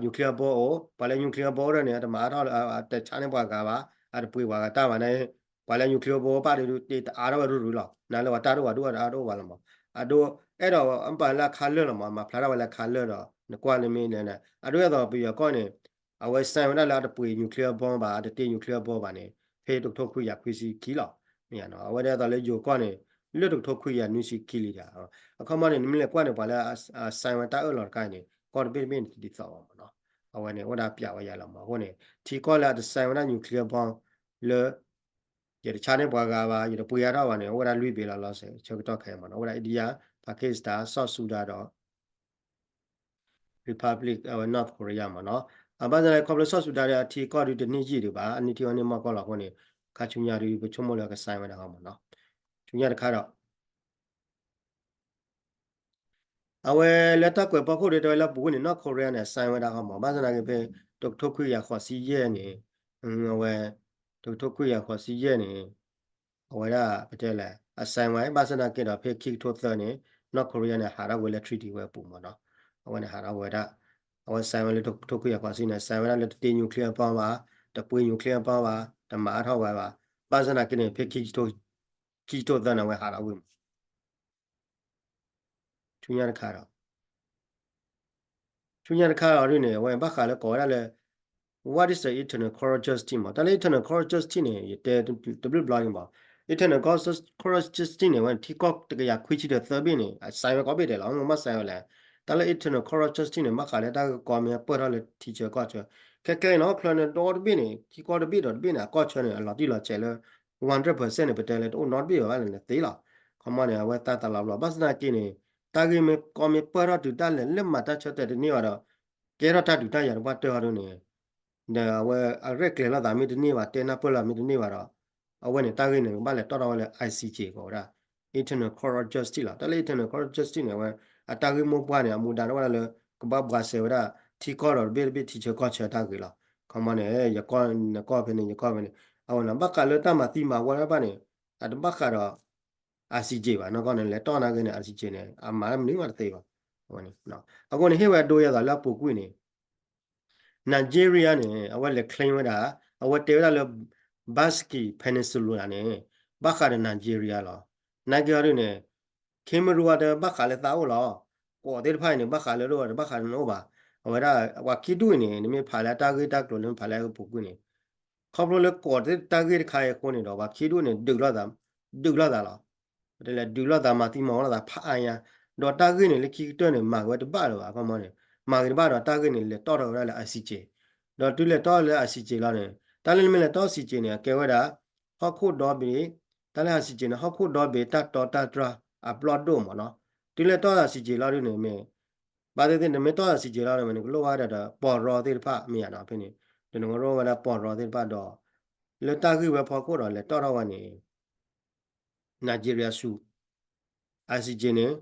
nuclear bomb အိၣ် ပှၤလၢ nuclear bomb အိၣ်ဒီးန့ၣ် အတမၤအါထီၣ်လၢ အတဆါန့ၢ်ပှၤဂၤဘၣ် အတပှ့ၤပှၤဂၤတၢ်ဘၣ်န့ၣ် ပှၤလၢ nuclear bomb ပၣ်ဒ်တအါထီၣ်ဝဲရုၢ်ရုၢ်လီၤ နၤလၢပှၤတၢ်ဒိၣ်ပှၤဒိၣ်အတအါထီၣ်ဘၣ်လီၤမး အဒိ အဲၣ်ဒိးပာ်လၢအခါလၢာ်လီၤမး မၤဖျါထီၣ်ဝဲလၢအခါလၢာ်ဒီး နကွၢ်လၢမ့ၢ်လဲၣ်န့ၣ် အဒိဒ်သိးပယီၤကီၢ်န့ၣ် အဝဲ sign ဝဲဒၣ်လၢအတပှ့ၤ nuclear bomb ဘၣ် အတတ့ nuclear bomb ဘၣ်န့ၣ် ဖဲတကထိခွံကယၤခွံဆံခံလီၤ မ့ၢ်ဧါနီၤ အဝဲဒ်သိးလၢယိၤကီၢ်န့ၣ် လၢတကထိခွံကယၤနွံဆံခံလံဒီး အခီပညီန့ၣ် နမ့ၢ်လဲၤကွၢ်န့ၣ် ပှၤလၢအ sign ဝဲတၢ်အၢၣ်လီၤတခါအံၤန့ၣ် ကီၢ်တဘ့ၣ်တဘ့ၣ်န့ၣ် တဒ်သိးဘၣ်မးနီၤ အဝဲန့ၣ် အိၣ်ဒၣ်ပျးဝဲယၤလီၤမး အဃိန့ၣ် ထံကီၢ်လၢအတ sign ဝဲဒၣ် nuclear bomb လၢ ယတဆါန့ၢ်ပှၤဂၤဘၣ် ယတပှ့ၤအါထီၣ်ဘၣ်န့ၣ် အိၣ်ဝဲဒၣ်လွံၢ်ဘ့ၣ်လီၤ လီၤစဲးဆၢကတီၢ်ခဲအံၤမးနီၤ အိၣ်ဝဲဒၣ် India Pakistan စီၤစူၤဒၤဒီး Republic အဝဲ North Korea မးနီၤ အဘၣ်ဆၣ်န့ၣ် ခီဖျိစီၤစူၤဒၤဒီးအထံကီၢ်ဒုးတန့ၢ်ယံာ်ဒံးဘၣ် အန့ၢ်ထံဝဲန့ၢ်မီၢ်ကီၢ်လီၤအဃိန့ၣ် ခါဆူညါဒုး ပဆိကမိၣ်လၢက sign ဝဲဒၣ်မးနီၤ ဆူညါတခါဒီး အဝဲလၢတၢ်ကွဲးဖီခိၣ်ဒီး တဲဝဲလၢပူၤကွံာ်န့ၣ် North Korea န့ၣ် sign ဝဲဒၣ်ခီမး ဘၣ်ဆၣ်သနာ်က့ဖဲ တကထိခွံကယၤဃိးဆံယဲၢ်န့ၣ် အဝဲ တကထိခွံကယၤဃိးဆံယဲၢ်န့ၣ် အဝဲဒၣ်ပတဲလဲၣ် အ sign ဝဲ ဘၣ်ဆၣ်သနာ်က့ဒီး ဖဲခံကထိသၢန့ၣ် နီၢ်ခိရံယါန့ၣ် ဟးထီၣ်ဝဲလၢ treaty ဝဲအပူၤမ့ၢ်နီၤ. အဝဲန့ၣ်ဟးထီၣ်ဝဲဒၣ် အဝဲ sign ဝဲလၢတကထိခွံကယၤဃိးဆံန့ၣ် sign ဝဲဒၣ်လၢတတ့ nuclear bomb ဘၣ်, တပှ့ၤ nuclear bomb ဘၣ်, တမၤအါထီၣ်ဝဲဘၣ်. ဘၣ်ဆၣ်သနာ်က့န့ၣ် ဖဲခံကထိသၢန့ၣ် အဝဲဟးထီၣ်ဝဲမး ဆူညါတခါဒီး ဆူညါတခါအီၤဒ်န့ၣ် အဝဲဘၣ်ဃးလၢကိးဝဲဒၣ်လၢ what is the Internal Court of Justice မး တၢ်လၢ Internal Court of Justice န့ၣ် ယတဲတဘျုးဘျီန့ၣ်မး Internal Court of Justice န့ၣ် အဝဲထံကီၢ်တကယၤခွံဆံဒီးသၢဘ့ၣ်န့ၣ် အ sign ဝဲကိးဘ့ၣ်ဒဲးလီၤ မ့ၢ်ဘၣ် sign ဝဲလဲၣ် တၢ်လၢ Internal Court of Justice န့ၣ် ဘၣ်ဃးလၢတၢ်ဂ့ၢ်ကီမ့ၢ်ပၢၢ်ထီၣ်လၢထံဆၢကီၢ်ဆၢ ခဲကဲအံၤနီၤ ချၢန့ၣ်ဒီတဘ့ၣ်န့ၣ် ထံကီၢ်တဘ့ၣ်ဒီးတဘ့ၣ်န့ၣ် အကီၢ်ဆၢန့ၣ် အလီၤတံၢ်လီၤဆဲးလၢ one hundred percent န့ၣ် ပတဲလၢတအိၣ်နီတဘ့ၣ်ဘၣ်ဘၣ်လဲၣ်န့ၣ်သ့လီၤ. ခီမီန့ၣ် အဝဲသးတလီၤဘျီ ဘၣ်ဆၣ်သနာ်က့န့ၣ် တၢ်ဂ့ၢ်မ့ၢ်ကီမ့ၢ်ပၢၢ်ထီၣ်တုၤတၢ်လဲၤလၢမၤတၢ်ဆၢတဲာ်တန့ၢ်ဘၣ်ဒီး ကဲထီၣ်တၢ်ဒုးတၢ်ယၤတပှၢ်တၢၢ်ဟီဒ်န့ၣ် ဒီးအဝဲအရဲၣ်ကျဲၤလိာ်သးမ့ၢ်တန့ၢ်ဘၣ် တဲနၢ်ပၢၢ်လိာ်မ့ၢ်တန့ၢ်ဘၣ်ဒီး အဝဲန့ၣ်တၢ်ဂ့ၢ်န့ၣ် ကဘၣ်လဲၤတီၣ်ထီၣ်ဝဲလၢ I C J ကိးဝဲဒၣ် Internal Court of Justice လီၤ. တၢ်လၢ Internal Court of Justice န့ၣ် အဝဲအတၢ်ဂ့ၢ်မိၢ်ပှၢ်န့ၣ် အမူဒါန့ၣ်ဝဲဒၣ်လၢ ကဘၣ်ဘှါစဲဝဲဒၣ် ထံကီၢ်ဒီးတဘ့ၣ်တဘ့ၣ်ထံဆၢကီၢ်ဆၢတၢ်ဂ့ၢ်လီၤ. ခီမီန့ၣ် ယကီၢ်နကီၢ်ဖဲန့ၣ် ယကီၢ်ဖဲန့ၣ် အဝဲန့ၣ် ဘၣ်ဃးလၢတၢ်မၤသံမၤဝီတၢ်တဖၣ်န့ၣ် အတဘၣ်ဃးဒီး I C J ဘၣ် နီၢ်ကီၢ်န့ၣ် လဲၤတီၣ်နာ်က့န့ၣ် I C J န့ၣ် အမၤတၢ်မနုၤမးတသ့ဘၣ်. အဃိန့ၣ် ဟ့ၣ်ဝဲဒိယဲသိးလၢအပူၤကွံာ်န့ၣ် Nigeria န့ၣ် အဝဲလဲၤ claim ဝဲဒၣ် အဝဲတဲဝဲဒၣ်လၢ Basque Peninsula န့ၣ် ဘၣ်ဃးဒီး Nigeria လီၤ. နာ်က့ဟီဒ်န့ၣ် Cameroon အတဘၣ်ဃးလၢသးအိၣ်လီၤ. ကီးသ့ၣ်တဖၣ်အံၤန့ၣ် ဘၣ်ဃးလၢဒိၣ်တဘၣ်ဃးလၢနအိၣ်ဘၣ်. အဝဲဒၣ်ပှၤခံဒူၣ်အံၤန့ၣ် နမ့ၢ်ဖးလၢအတၢ်ဂ့ၢ်တၢ်ကျိၤလၢနဖးလၢအပူၤကွံာ်န့ၣ် ခီဖျိလၢကီးတၢ်ဂ့ၢ်တခါအံၤအဃိန့ၣ်ဒီး ပှၤခံဒူၣ်န့ၣ် ဒုးလိာ်သး ဒုးလိာ်သးလီၤ. ပတဲလဲၣ်ဒုးလိာ်သးမၤသံမၤဝီလိာ်သးဖးအါညါ, ဒီးတၢ်ဂ့ၢ်န့ၣ် လၢခံကတၢၢ်န့ၣ် မၤက့ၤဝဲတဘၣ်လၢၤဘၣ် အခီမီန့ၣ် မၤက့ၤတဘၣ်ဒီးတၢ်ဂ့ၢ်န့ၣ် လဲၤတီၣ်ထီၣ်ဝဲဒၣ်လၢ I C J, ဒီးတုၤလဲၤတီၣ်လၢ I C J လီၤန့ၣ် တၢ်လၢနမ့ၢ်လဲၤတီၣ် I C J န့ၣ် အကဲဝဲဒၣ် ဟီၣ်ခိၣ်ဒီဘ့ၣ်, တၢ်လၢ I C J န့ၣ် ဟီၣ်ခိၣ်ဒီဘ့ၣ်တၢ်တီတၢ်တြၢ်အပျီဒိၣ်မးနီၤ, တုၤလဲၤတီၣ် I C J လီၤဒ်န့ၣ်မ့ၢ် ဘၣ်သ့ၣ်သ့ၣ် နမ့ၢ်တီၣ် I C J လီၤန့ၣ် နကလိၣ်ဘၣ်ဒီး ပီၢ်ရီသ့ၣ်တဖၣ်မ့ၢ်ဧါနီၤ ဖဲန့ၣ် ဒီးနကလိၣ်ဝဲဒၣ်ပီၢ်ရီသ့ၣ်တဖၣ်ဒီး လၢတၢ်ဂ့ၢ်ဝဲဖီခိၣ်ဒီး လဲၤတီၣ်ထီၣ်ဝဲန့ၣ် Nigeria ဆူ I C J န့ၣ်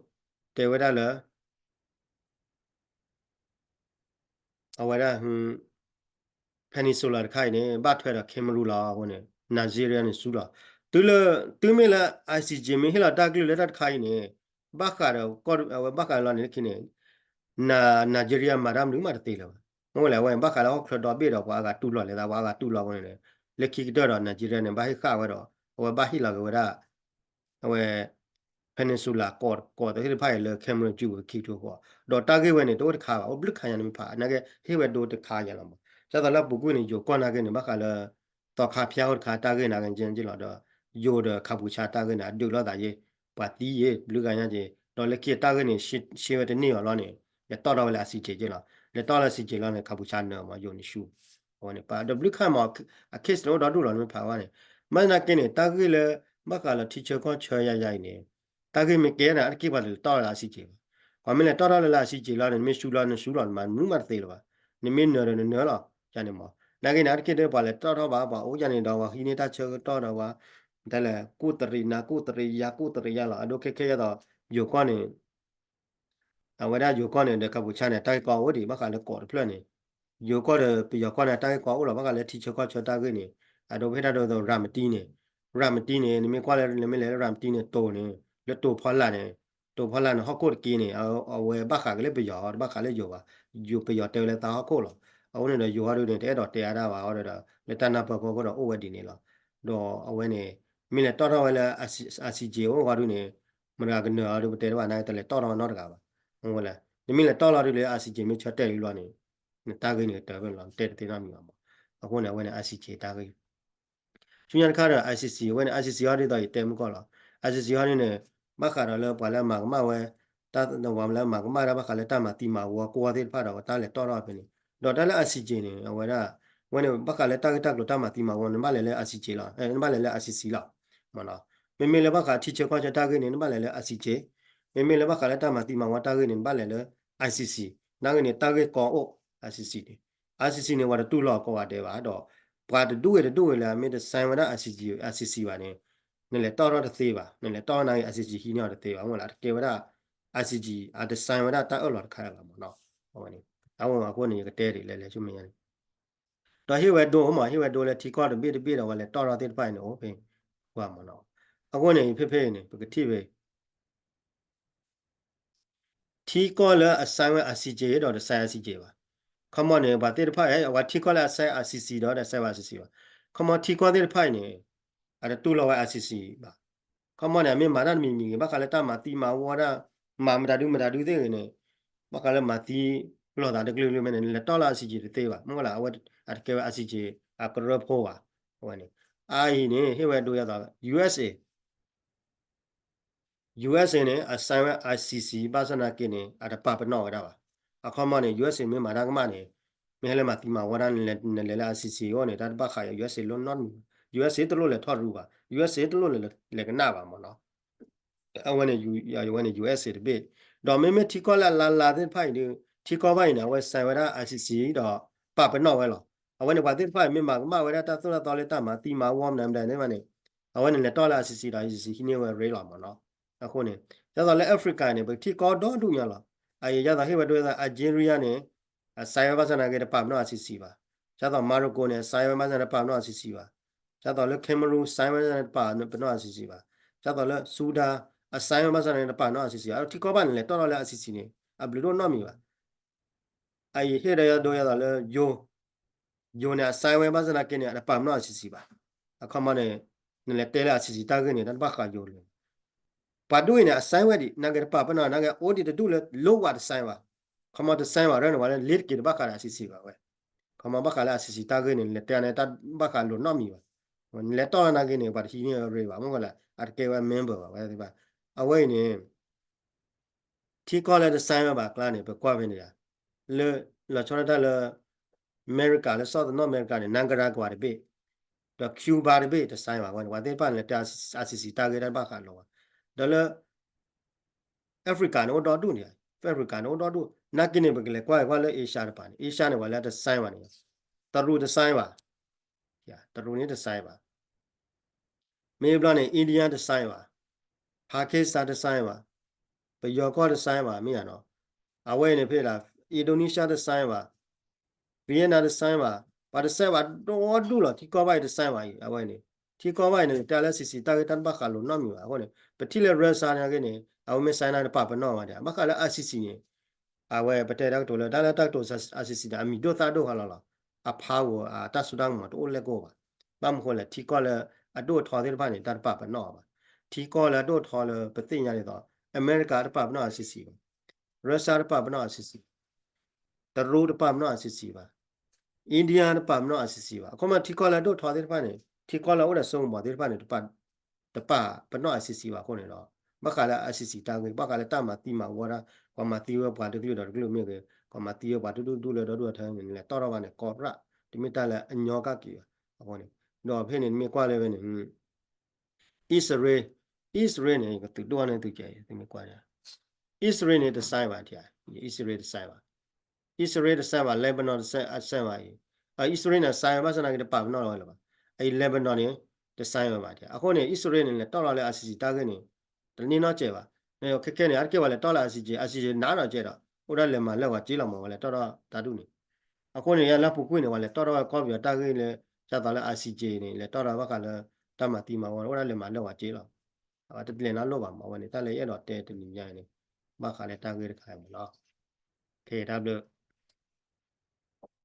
တဲဝဲဒၣ်လၢ အဝဲဒၣ် Peninsula တခါအံၤန့ၣ် ဘၣ်ထွဲဒီး Cameroon လီၤအဃိန့ၣ် Nigeria န့ၣ်ဆူလီၤ. တုၤလၢ တုၤမ့ၢ်လၢ I C J မ့ၢ်ဟ့ၣ်လီၤတၢ်ကလုၢ်လၢတၢ်တခါအံၤန့ၣ် ဘၣ်ဃးဒီး အဝဲဘၣ်ဃးလီၤန့ၣ်လၢခံန့ၣ် Nigeria မၤတၢ်မနုၤမးတသ့လၢၤဘၣ်. မ့ၢ်ဝဲလဲၣ် အဝဲဘၣ်ဃးလၢဟီၣ်ချၢဒီဘ့ၣ်ဒီး ပှၤအါဂၤတူၢ်လိာ်လဲၤသး ပှၤအါဂၤတူၢ်လိာ်အဃိန့ၣ် လၢခံကတၢၢ်ဒီး Nigeria န့ၣ် ဘၣ်ဟ့ၣ်ဃာ်ဝဲဒီး အဝဲဘၣ်ဟ့ၣ်လီၤက့ၤဝဲဒၣ် အဝဲ Peninsula ကီးသ့ၣ်တဖၣ်အံၤလၢ Cameroon စုပူၤခံကထိဃိး, ဒီးတၢ်ဂ့ၢ်ဝဲန့ၣ် တအိၣ်တခါဘၣ် အိၣ်ဘျုးခါညါန့ၣ်မ့ၢ်ဖး နာ်က့ဟ့ၣ်ဝဲဒိတခါညါလီၤမး. ဒ်သိးလၢအပူၤကွံာ်န့ၣ် ယိၤကီၢ်နာ်က့န့ၣ် ဘၣ်ဃးလၢ သီခါဖၠါအိၣ်တခါတၢ်ဂ့ၢ်နာ်က့က့လီၤဒီး ယိၤဒီးခးပူၤဆါတၢ်ဂ့ၢ်န့ၣ် အဒုးလိာ်သးယ့ၢ် ပှၤသံယ့ၢ် ဘျုးခါညါက့ ဒီးလၢခံတၢ်ဂ့ၢ်န့ၣ် ရှဲဝဲတန့ၢ်အီၤလီၤန့ၣ် လဲၤတီၣ်ထီၣ်ဝဲလၢ I C J က့လီၤ. လဲၤတီၣ်လၢ I C J လီၤန့ၣ် ခးပူၤဆါနၢၤမး ယိၤန့ၣ်ဆူ အဝဲန့ၣ် ပှၤဒီးဘျုးခါမး အ case န့ၣ်အိၣ်ဒီဒူၣ်လီၤ နမ့ၢ်ဖးဝဲန့ၣ် မ့ၢ်နာ်က့န့ၣ် တၢ်ဂ့ၢ်လၢ ဘၣ်ဃးလၢထံဆၢကီၢ်ဆၢယါယါအံၤန့ၣ် တၢ်ဂ့ၢ်မ့ၢ်ကဲန့ၣ် အါတက့ၢ်ပှၤလဲၤတီၣ်လၢ I C J ဘၣ်. ပှၤမ့ၢ်လဲၤတီၣ်ထီၣ်လၢ I C J လီၤန့ၣ် နမ့ၢ်ဆူလီၤနဆူလီၤ နမၤမနုၤမးတသ့လၢၤဘၣ်. နမ့ၢ်နၢၤဒီးနနၢၤလီၤ ယါန့ၣ်မး. နာ်က့န့ၣ် အါတက့ၢ်ဒီးပှၤလဲၤတီၣ်ထီၣ်ဘၣ် ပှၤအိၣ်ယါန့ၣ်ဒီး ပှၤဟံးန့ၢ်တၢ်ဆၢကတီၢ်ဒီးပှၤ တၢ်လဲၤကူၣ်တရံးနၤကူၣ်တရံးယၤကူၣ်တရံးယၤလီၤ. အဒိခဲခဲယါသိး ယိၤကီၢ်န့ၣ် အဝဲဒၣ်ယိၤကီၢ်န့ၣ်ဒီး ခးပူၤဆါန့ၣ် တၢ်ဂ့ၢ်ကီအိၣ်ဒံး ဘၣ်ဃးလၢကီးတဖျၢၣ်န့ၣ် ယိၤကီၢ်ဒီးပယီၤကီၢ်န့ၣ် တၢ်ဂ့ၢ်ကီအိၣ်လီၤ ဘၣ်ဃးလၢထံဆၢကီၢ်ဆၢတၢ်ဂ့ၢ်န့ၣ် အဒိပဟ့ၣ်တၢ်ဒိသိး ရၤမတံန့ၣ် ရၤမတံန့ၣ် နမ့ၢ်ကွၢ်လၢ နမ့ၢ်လဲၤလၢရၤမတံန့ၣ် တိၤန့ၣ် လၢတိၤဖီလာ်န့ၣ် တိၤဖီလာ်န့ၣ် ဟီၣ်ခိၣ်တက့ၢ်န့ၣ် အဝဲဘၣ်ဃးက့ၤလၢပယီၤ တဘၣ်ဃးလၢယိၤဘၣ်. ယိၤပယီၤတဲဝဲလၢသးဟီၣ်ခိၣ်လီၤ. အဃိန့ၣ်ဒီးယိၤဟီဒုန့ၣ် တအဲၣ်ဒိးတဲအါဒၣ်ဘၣ်အီၤဒီး လၢတၢ်နၢ်ပၢၢ်ဖီခိၣ်ဒီးအိၣ်ဝဲဒ်န့ၣ်လီၤ. ဒီးအဝဲန့ၣ် မ့ၢ်လဲၤတီၣ်ထီၣ်ဝဲလၢ I C J အိၣ်ဃီဒုန့ၣ် မတၤကနၢၤအီၤဒုပတဲတဘၣ် နာ်က့တလဲၤတီၣ်ထီၣ်ဝဲနီတဂၤဘၣ်. မ့ၢ်ဝဲလဲၣ် နမ့ၢ်လဲၤတီၣ်လီၤဒုလၢ I C J မ့ၢ်ဆၢတဲာ်လံလီၤန့ၣ် နတၢ်ဂ့ၢ်န့ၣ်ကတၢၢ်ဖဲန့ၣ်လီၤ နတဲတသ့နီတမံၤဘၣ်မး. အဃိန့ၣ် အဝဲန့ၣ် I C J တၢ်ဂ့ၢ် ဆူညါတခါဒီး I C C အဝဲန့ၣ် I C C ဟီဒ်သိးယတဲမုၢ်ကီၢ်လီၤ. I C C ဟီဒ်န့ၣ် ဘၣ်ဃးဒီးလၢပှၤလၢအမၤကမၣ်ဝဲ တၢ်ဝဲလၢအမၤကမၣ်တၢ်ဘၣ်ဃးလၢတၢ်မၤသံမၤဝီကိးသ့ၣ်တဖၣ်ဒီး တၢ်လဲၤတီၣ်ထီၣ်ဖဲန့ၣ် ဒီးတၢ်လၢ I C J န့ၣ် အဝဲဒၣ် ဝဲန့ၣ် ဘၣ်ဃးလၢတၢ်ဂ့ၢ်တၢ်ကျိၤတၢ်မၤသံမၤဝီ နဘၣ်လဲၤလၢ I C J လီၤ နဘၣ်လဲၤလၢ I C C လီၤ. မ့မ့ၢ်လၢဘၣ်ဃးထံဆၢကီၢ်ဆၢတၢ်ဂ့ၢ်န့ၣ် နဘၣ်လဲၤလၢ I C J, မ့မ့ၢ်လၢဘၣ်ဃးလၢတၢ်မၤသံမၤဝီတၢ်ဂ့ၢ်န့ၣ် နဘၣ်လဲၤလၢ I C C, နာ်ဂ့ၢ်န့ၣ် တၢ်ဂ့ၢ်ကီအိၣ် I C C န့ၣ် I C C န့ၣ် ပှၤတတူၢ်လိာ်ကိးဂၤဒဲးဘၣ်ဒီး ပှၤတဒူၣ်ဝဲတဒူၣ်ဝဲလၢအမ့ၢ်တ sign ဝဲဒၣ် I C C ဘၣ်န့ၣ် နလဲၤတီၣ်ထီၣ်တသ့ဘၣ် နလဲၤတီၣ်နာ်ဂ့ၢ် I C C ဟံးန့ၢ်အီၤတသ့ဘၣ် အဝဲလၢအတကဲဝဲဒၣ် I C C အတ sign ဝဲဒၣ်တၢ်အၢၣ်လီၤတခါဘၣ်မးနီၤ. အဝဲန့ၣ် အဝဲအဃိန့ၣ် ယကတဲဒ်လဲၣ်လဲၣ်ဆူမဲာ်ညါန့ၣ် ဒီးဟ့ၣ်ဝဲဒိမး ဟ့ၣ်ဝဲဒိလၢထံကီၢ်တဘ့ၣ်တဘ့ၣ်ဒီးဝဲလဲၤတီၣ်ထီၣ်သ့ၣ်တဖၣ်အံၤန့ၣ် အိၣ်ဖဲကွၢ်မးနီၤ. အဃိန့ၣ် ဖဲဖဲအံၤန့ၣ် ပကထံၣ်ဖဲ ထံကီၢ်လၢအ sign ဝဲ I C J ဒီးတ sign I C J ဘၣ်. ခီမီန့ၣ် ပှၤသ့ၣ်တဖၣ် အဝဲထံကီၢ်လၢအ sign I C C ဒီးတ sign ဝဲ I C C ဘၣ်. ခီမီထံကီၢ်သ့ၣ်တဖၣ်အံၤန့ၣ် အတတူၢ်လိာ်ဝဲ I C C ဘၣ်. ခီမီန့ၣ် အမ့ၢ်မၤတၢ်တမံၤမံၤဂ့ၤ ဘၣ်ဃးလၢတၢ်မၤသံမၤဝီတၢ် မၤမတၤဒုမတၤဒုသ့ၣ်ဂ့ၤန့ၣ် ဘၣ်ဃးလၢမၤသံလိာ်သးတကလုာ်ကလုာ်မ့ၢ်န့ၣ် နလဲၤတီၣ်လၢ I C J တသ့ဘၣ်. မ့ၢ်လၢ အဝဲအတကဲဝဲ I C J အကရၢဖိဘၣ်. အဝဲန့ၣ် အအံၤန့ၣ် ဟ့ၣ်ဝဲဒိယၤသိး U S A U S A န့ၣ် အ sign ဝဲ I C C ဘၣ်ဆၣ်နာ်က့န့ၣ် အတပာ်ပနီၣ်ဝဲဒၣ်ဘၣ်. အခီမီန့ၣ် U S A မ့ၢ်မၤတၢ်ကမၣ်န့ၣ် မ့ၢ်ဟဲလၢမၤသံမၤဝီတၢ် နလဲၤလၢ I C C အဂီၢ်န့ၣ် တၢ်တဘၣ်ဃး U S A လိၣ်နီတမံၤဘၣ်. U S A တလိၣ်လဲၤထီၣ်ရူဘၣ်. U S A တလိၣ်လဲၤကနၣ်ဘၣ်မးနီၤ. အဝဲန့ၣ် အဝဲန့ၣ် U S A တဘ့ၣ်. ဒီးမ့မ့ၢ်ထံကီၢ်လၢအလါလါသ့ၣ်တဖၣ်အံၤဒီး ထံကီၢ်ဘၣ်အံၤန့ၣ် အဝဲ sign ဝဲဒၣ် I C C ဒီးပာ်ပနီၣ်ဝဲလီၤ. အဝဲန့ၣ်ပှၤသ့ၣ်တဖၣ်အံၤမ့ၢ်မၤကမၣ်ဝဲဒၣ်တၢ်သိၣ်တၢ်သီလၢတၢ်မၤသံမၤဝီမနုၤမတၤသ့ၣ်တဖၣ်န့ၣ် အဝဲန့ၣ်လဲၤတီၣ်လၢ I C C ဒီး I C C ဟံးန့ၢ်ဝဲရ့လီၤမးနီၤ. အဃိန့ၣ် ဒ်သိးလၢ Africa န့ၣ် ပထံကီၢ်ဒီဒူၣ်ညါလီၤ. အအံၤဒ်သိးဟ့ၣ်ဝဲဒိ Algeria န့ၣ် အ sign ဝဲဘၣ်ဆၣ်နာ်က့တပာ်ပနီၣ် I C C ဘၣ်. ဒ်သိး Morocco န့ၣ် အ sign ဝဲဘၣ်ဆၣ်တပာ်ပနီၣ် I C C ဘၣ်. ဒ်သိးလၢ Cameroon sign ဝဲဘၣ်ဆၣ်တပာ်ပနီၣ် I C C ဘၣ်. ဒ်သိးလၢ Sudan အ sign ဝဲဘၣ်ဆၣ်နာ်က့တပာ်ပနီၣ် I C C ဘၣ်. ထံကီၢ်ဘၣ်န့ၣ်လဲၤတီၣ်ထီၣ်လၢ I C C န့ၣ် အဘျုးဒိၣ်နီတမံၤဘၣ်. အအံၤဟ့ၣ်ဒီးယၤဒိယၤသိးလၢ ယိၤ ယိၤန့ၣ် အ sign ဝဲဘၣ်ဆၣ်နာ်က့န့ၣ် အတပာ်ပနီၣ် I C C ဘၣ်. အခီမီန့ၣ် နလဲၤတဲလၢ I C C တၢ်ဂ့ၢ်န့ၣ် တၢ်တဘၣ်ဃးယိၤလၢၤ. ပှၤဒူၣ်အံၤန့ၣ် အ sign ဝဲဒံး နာ်က့တပာ်ပနီၣ် နာ်က့အိၣ်ဒံးတဒူၣ်လၢ လိၣ်ဝဲတ sign ဘၣ်. ခီမီတ sign ဘၣ်ရၢန့ၣ် ပှၤလၢလ့တက့ၤတဘၣ်ဃးဒီး I C C ဘၣ်ဝဲ. ခီမီဘၣ်ဃးလၢ I C C တၢ်ဂ့ၢ်န့ၣ် နလဲၤတဲန့ၣ် တၢ်ဘၣ်ဃးလိၤနီတမံၤဘၣ်. နလဲၤတီၣ်လၢနာ်က့န့ၣ် ပှၤတဟံးန့ၢ်ရ့ဘၣ် မ့ၢ်ဝဲလၢ အတကဲဝဲ member ဘၣ်ဝဲသ့ၣ်တဖၣ်. အဝဲအံၤန့ၣ် ထံကီၢ်လၢတ sign ဝဲဘၣ်အကျါန့ၣ် ပကွၢ်ဖဲန့ၣ်ယါ လၢ လီၤဆီဒၣ်တၢ်လၢ အမဲရကၤ လၢ South နီၢ်အမဲရကၤန့ၣ် Nicaragua တဘ့ၣ် ဒီး Cuba တဘ့ၣ် တ sign ဘၣ်ဝဲန့ၣ် ပှၤသ့ၣ်တဖၣ်န့ၣ် လဲၤတဲ I C C တၢ်ဂ့ၢ်တၢ်တဘၣ်ဃးလိၤဘၣ်. ဒီးလၢ Africa န့ၣ် အိၣ်ဒီဒူၣ်န့ၣ် Africa န့ၣ် အိၣ်ဒီဒူၣ် နာ်က့န့ၣ် ပကလဲၤကွၢ်ကွၢ်လၢ Asia တပၤန့ၣ် Asia န့ၣ် ပှၤလၢတ sign ဘၣ်န့ၣ် တရူးတ sign ဘၣ် တရူးန့ၣ်တ sign ဘၣ်. မ့ၢ်ဘျီန့ၣ် India တ sign ဘၣ်, Pakistan တ sign ဘၣ်, ပယီၤကီၢ်တ sign ဘၣ် မ့ၢ်ယါနီၤ. အဝဲအံၤန့ၣ်ဖဲဒၣ် Indonesia တ sign ဘၣ်, Vietnam တ sign ဘၣ်, ပှၤတ sign ဘၣ်ဒီဒူၣ်လီၤ. ထံကီၢ်ဘၣ်အံၤတ sign ဘၣ်အံၤ အဝဲန့ၣ် ထံကီၢ်ဘၣ်အံၤန့ၣ် တၢ်လၢ I C C တၢ်ဂ့ၢ်တၢ်တဘၣ်ဃးလိၤနီတမံၤဘၣ်. အဃိန့ၣ် ပထံၣ်လၢ Russia နာ်က့န့ၣ် အဝဲမ့ၢ် sign န့ၣ် တပာ်ပနီၣ်ဘၣ်ဒံး ဘၣ်ဃးလၢ I C C န့ၣ် အဝဲပတဲတၢ်ကတိၤလၢ တၢ်လၢတၢ်ကတိၤ I C C န့ၣ် အမံၤဒိၣ်သၣ်ဒိၣ်ဃီလီၤလီၤ. အ power အတၢ်စိတၢ်ကမီၤတအိၣ်လဲၣ်ကအိၣ်ဘၣ်. ဘၣ်မနုၤဃိလဲၣ် ထံကီၢ်လၢအဒိၣ်အထီသ့ၣ်တဖၣ်န့ၣ် တၢ်တပာ်ပနီၣ်ဘၣ်. ထံကီၢ်လၢအဒိၣ်အထီလၢပသ့ၣ်ညါဒ်သိး အမဲရကၤတပာ်ပနီၣ် I C C ဘၣ်, Russia တပာ်ပနီၣ် I C C ဘၣ်, တရူးတပာ်ပနီၣ် I C C ဘၣ်, India တပာ်ပနီၣ် I C C ဘၣ်. အခီမီထံကီၢ်လၢအဒိၣ်အထီသ့ၣ်တဖၣ်န့ၣ် ထံကီၢ်လၢအအိၣ်ဒီးစိကမီၤသ့ၣ်တဖၣ်န့ၣ် တပာ်ပနီၣ် I C C ဘၣ်အဃိန့ၣ်ဒီး ဘၣ်ဃးလၢ I C C တၢ်ဂ့ၢ် ဘၣ်ဃးလၢတၢ်မၤသံမၤဝီတၢ် ပှၤမၤသံဝဲပှၤတကလုာ်ဒီးတကလုာ်မ့ၢ်ဂ့ၤ ပှၤမၤသံဝဲပှၤတဒူၣ်ဒူၣ်လၢဒီဒူၣ်အထၢန့ၣ် နလဲၤတီၣ်ထီၣ်ဘၣ်န့ၣ် ကီရၣ် တမ့ၢ်တၢ်လၢအညီကၣ်က့ၤဘၣ်. အဃိန့ၣ် ဒီးဖဲန့ၣ် နမ့ၢ်ကွၢ်လၢဝဲန့ၣ် အံၣ်စရ့လး အံၣ်စရ့လးန့ၣ် ကသုးဒိၣ်န့ၢ်သုးကဲး သုမ့ၢ်ကွၢ်န့ၣ် အံၣ်စရ့လးန့ၣ် တ sign ဘၣ် အံၣ်စရ့လးတ sign ဘၣ်. အံၣ်စရ့လးတ sign ဘၣ် Lebanon တ sign ဘၣ်အံၤ အံၣ်စရ့လးန့ၣ် sign ဝဲဘၣ်ဆၣ်သနာ်က့ တပာ်ပနီၣ်လီၤဝဲလၢၤဘၣ်. အအံၤ Lebanon န့ၣ် တ sign ဝဲဘၣ်. အဃိန့ၣ် အံၣ်စရ့လးန့ၣ် လဲၤတီၣ်လီၤလၢ I C C တၢ်ဂ့ၢ်န့ၣ် တန့ၢ်နီတစဲးဘၣ်. ခဲခဲန့ၣ် အါတက့ၢ်ပှၤလဲၤတီၣ်လၢ I C J, I C J နးနီၢ်ကဲဒီး အိၣ်ဒၣ်လဲၤမၤလၢပှၤစ့လီၤမး ပှၤလဲၤတီၣ်ထီၣ်တၢ်ဒူၣ်န့ၣ်. အဃိန့ၣ် ယလၢပူၤကွံာ်န့ၣ် ပှၤလဲၤတီၣ်ထီၣ်ဝဲကီၢ်ပယီၤတၢ်ဂ့ၢ်လၢ ဒ်သိးလၢ I C J န့ၣ် လဲၤတီၣ်ထီၣ်ဘၣ်ဃးလၢ တၢ်မၤသံမၤဝီ အိၣ်ဒၣ်လဲၤမၤလၢပှၤစ့လီၤ. အဝဲတလဲၤနီတလိၣ်ဘၣ်မး အဝဲန့ၣ် တၢ်လၢယအဲၣ်ဒိးတဲတနံၤညါန့ၣ် ဘၣ်ဃးလၢတၢ်ဂ့ၢ်တခါအံၤမးနီၤ. ခဲတၢ်ဘျုး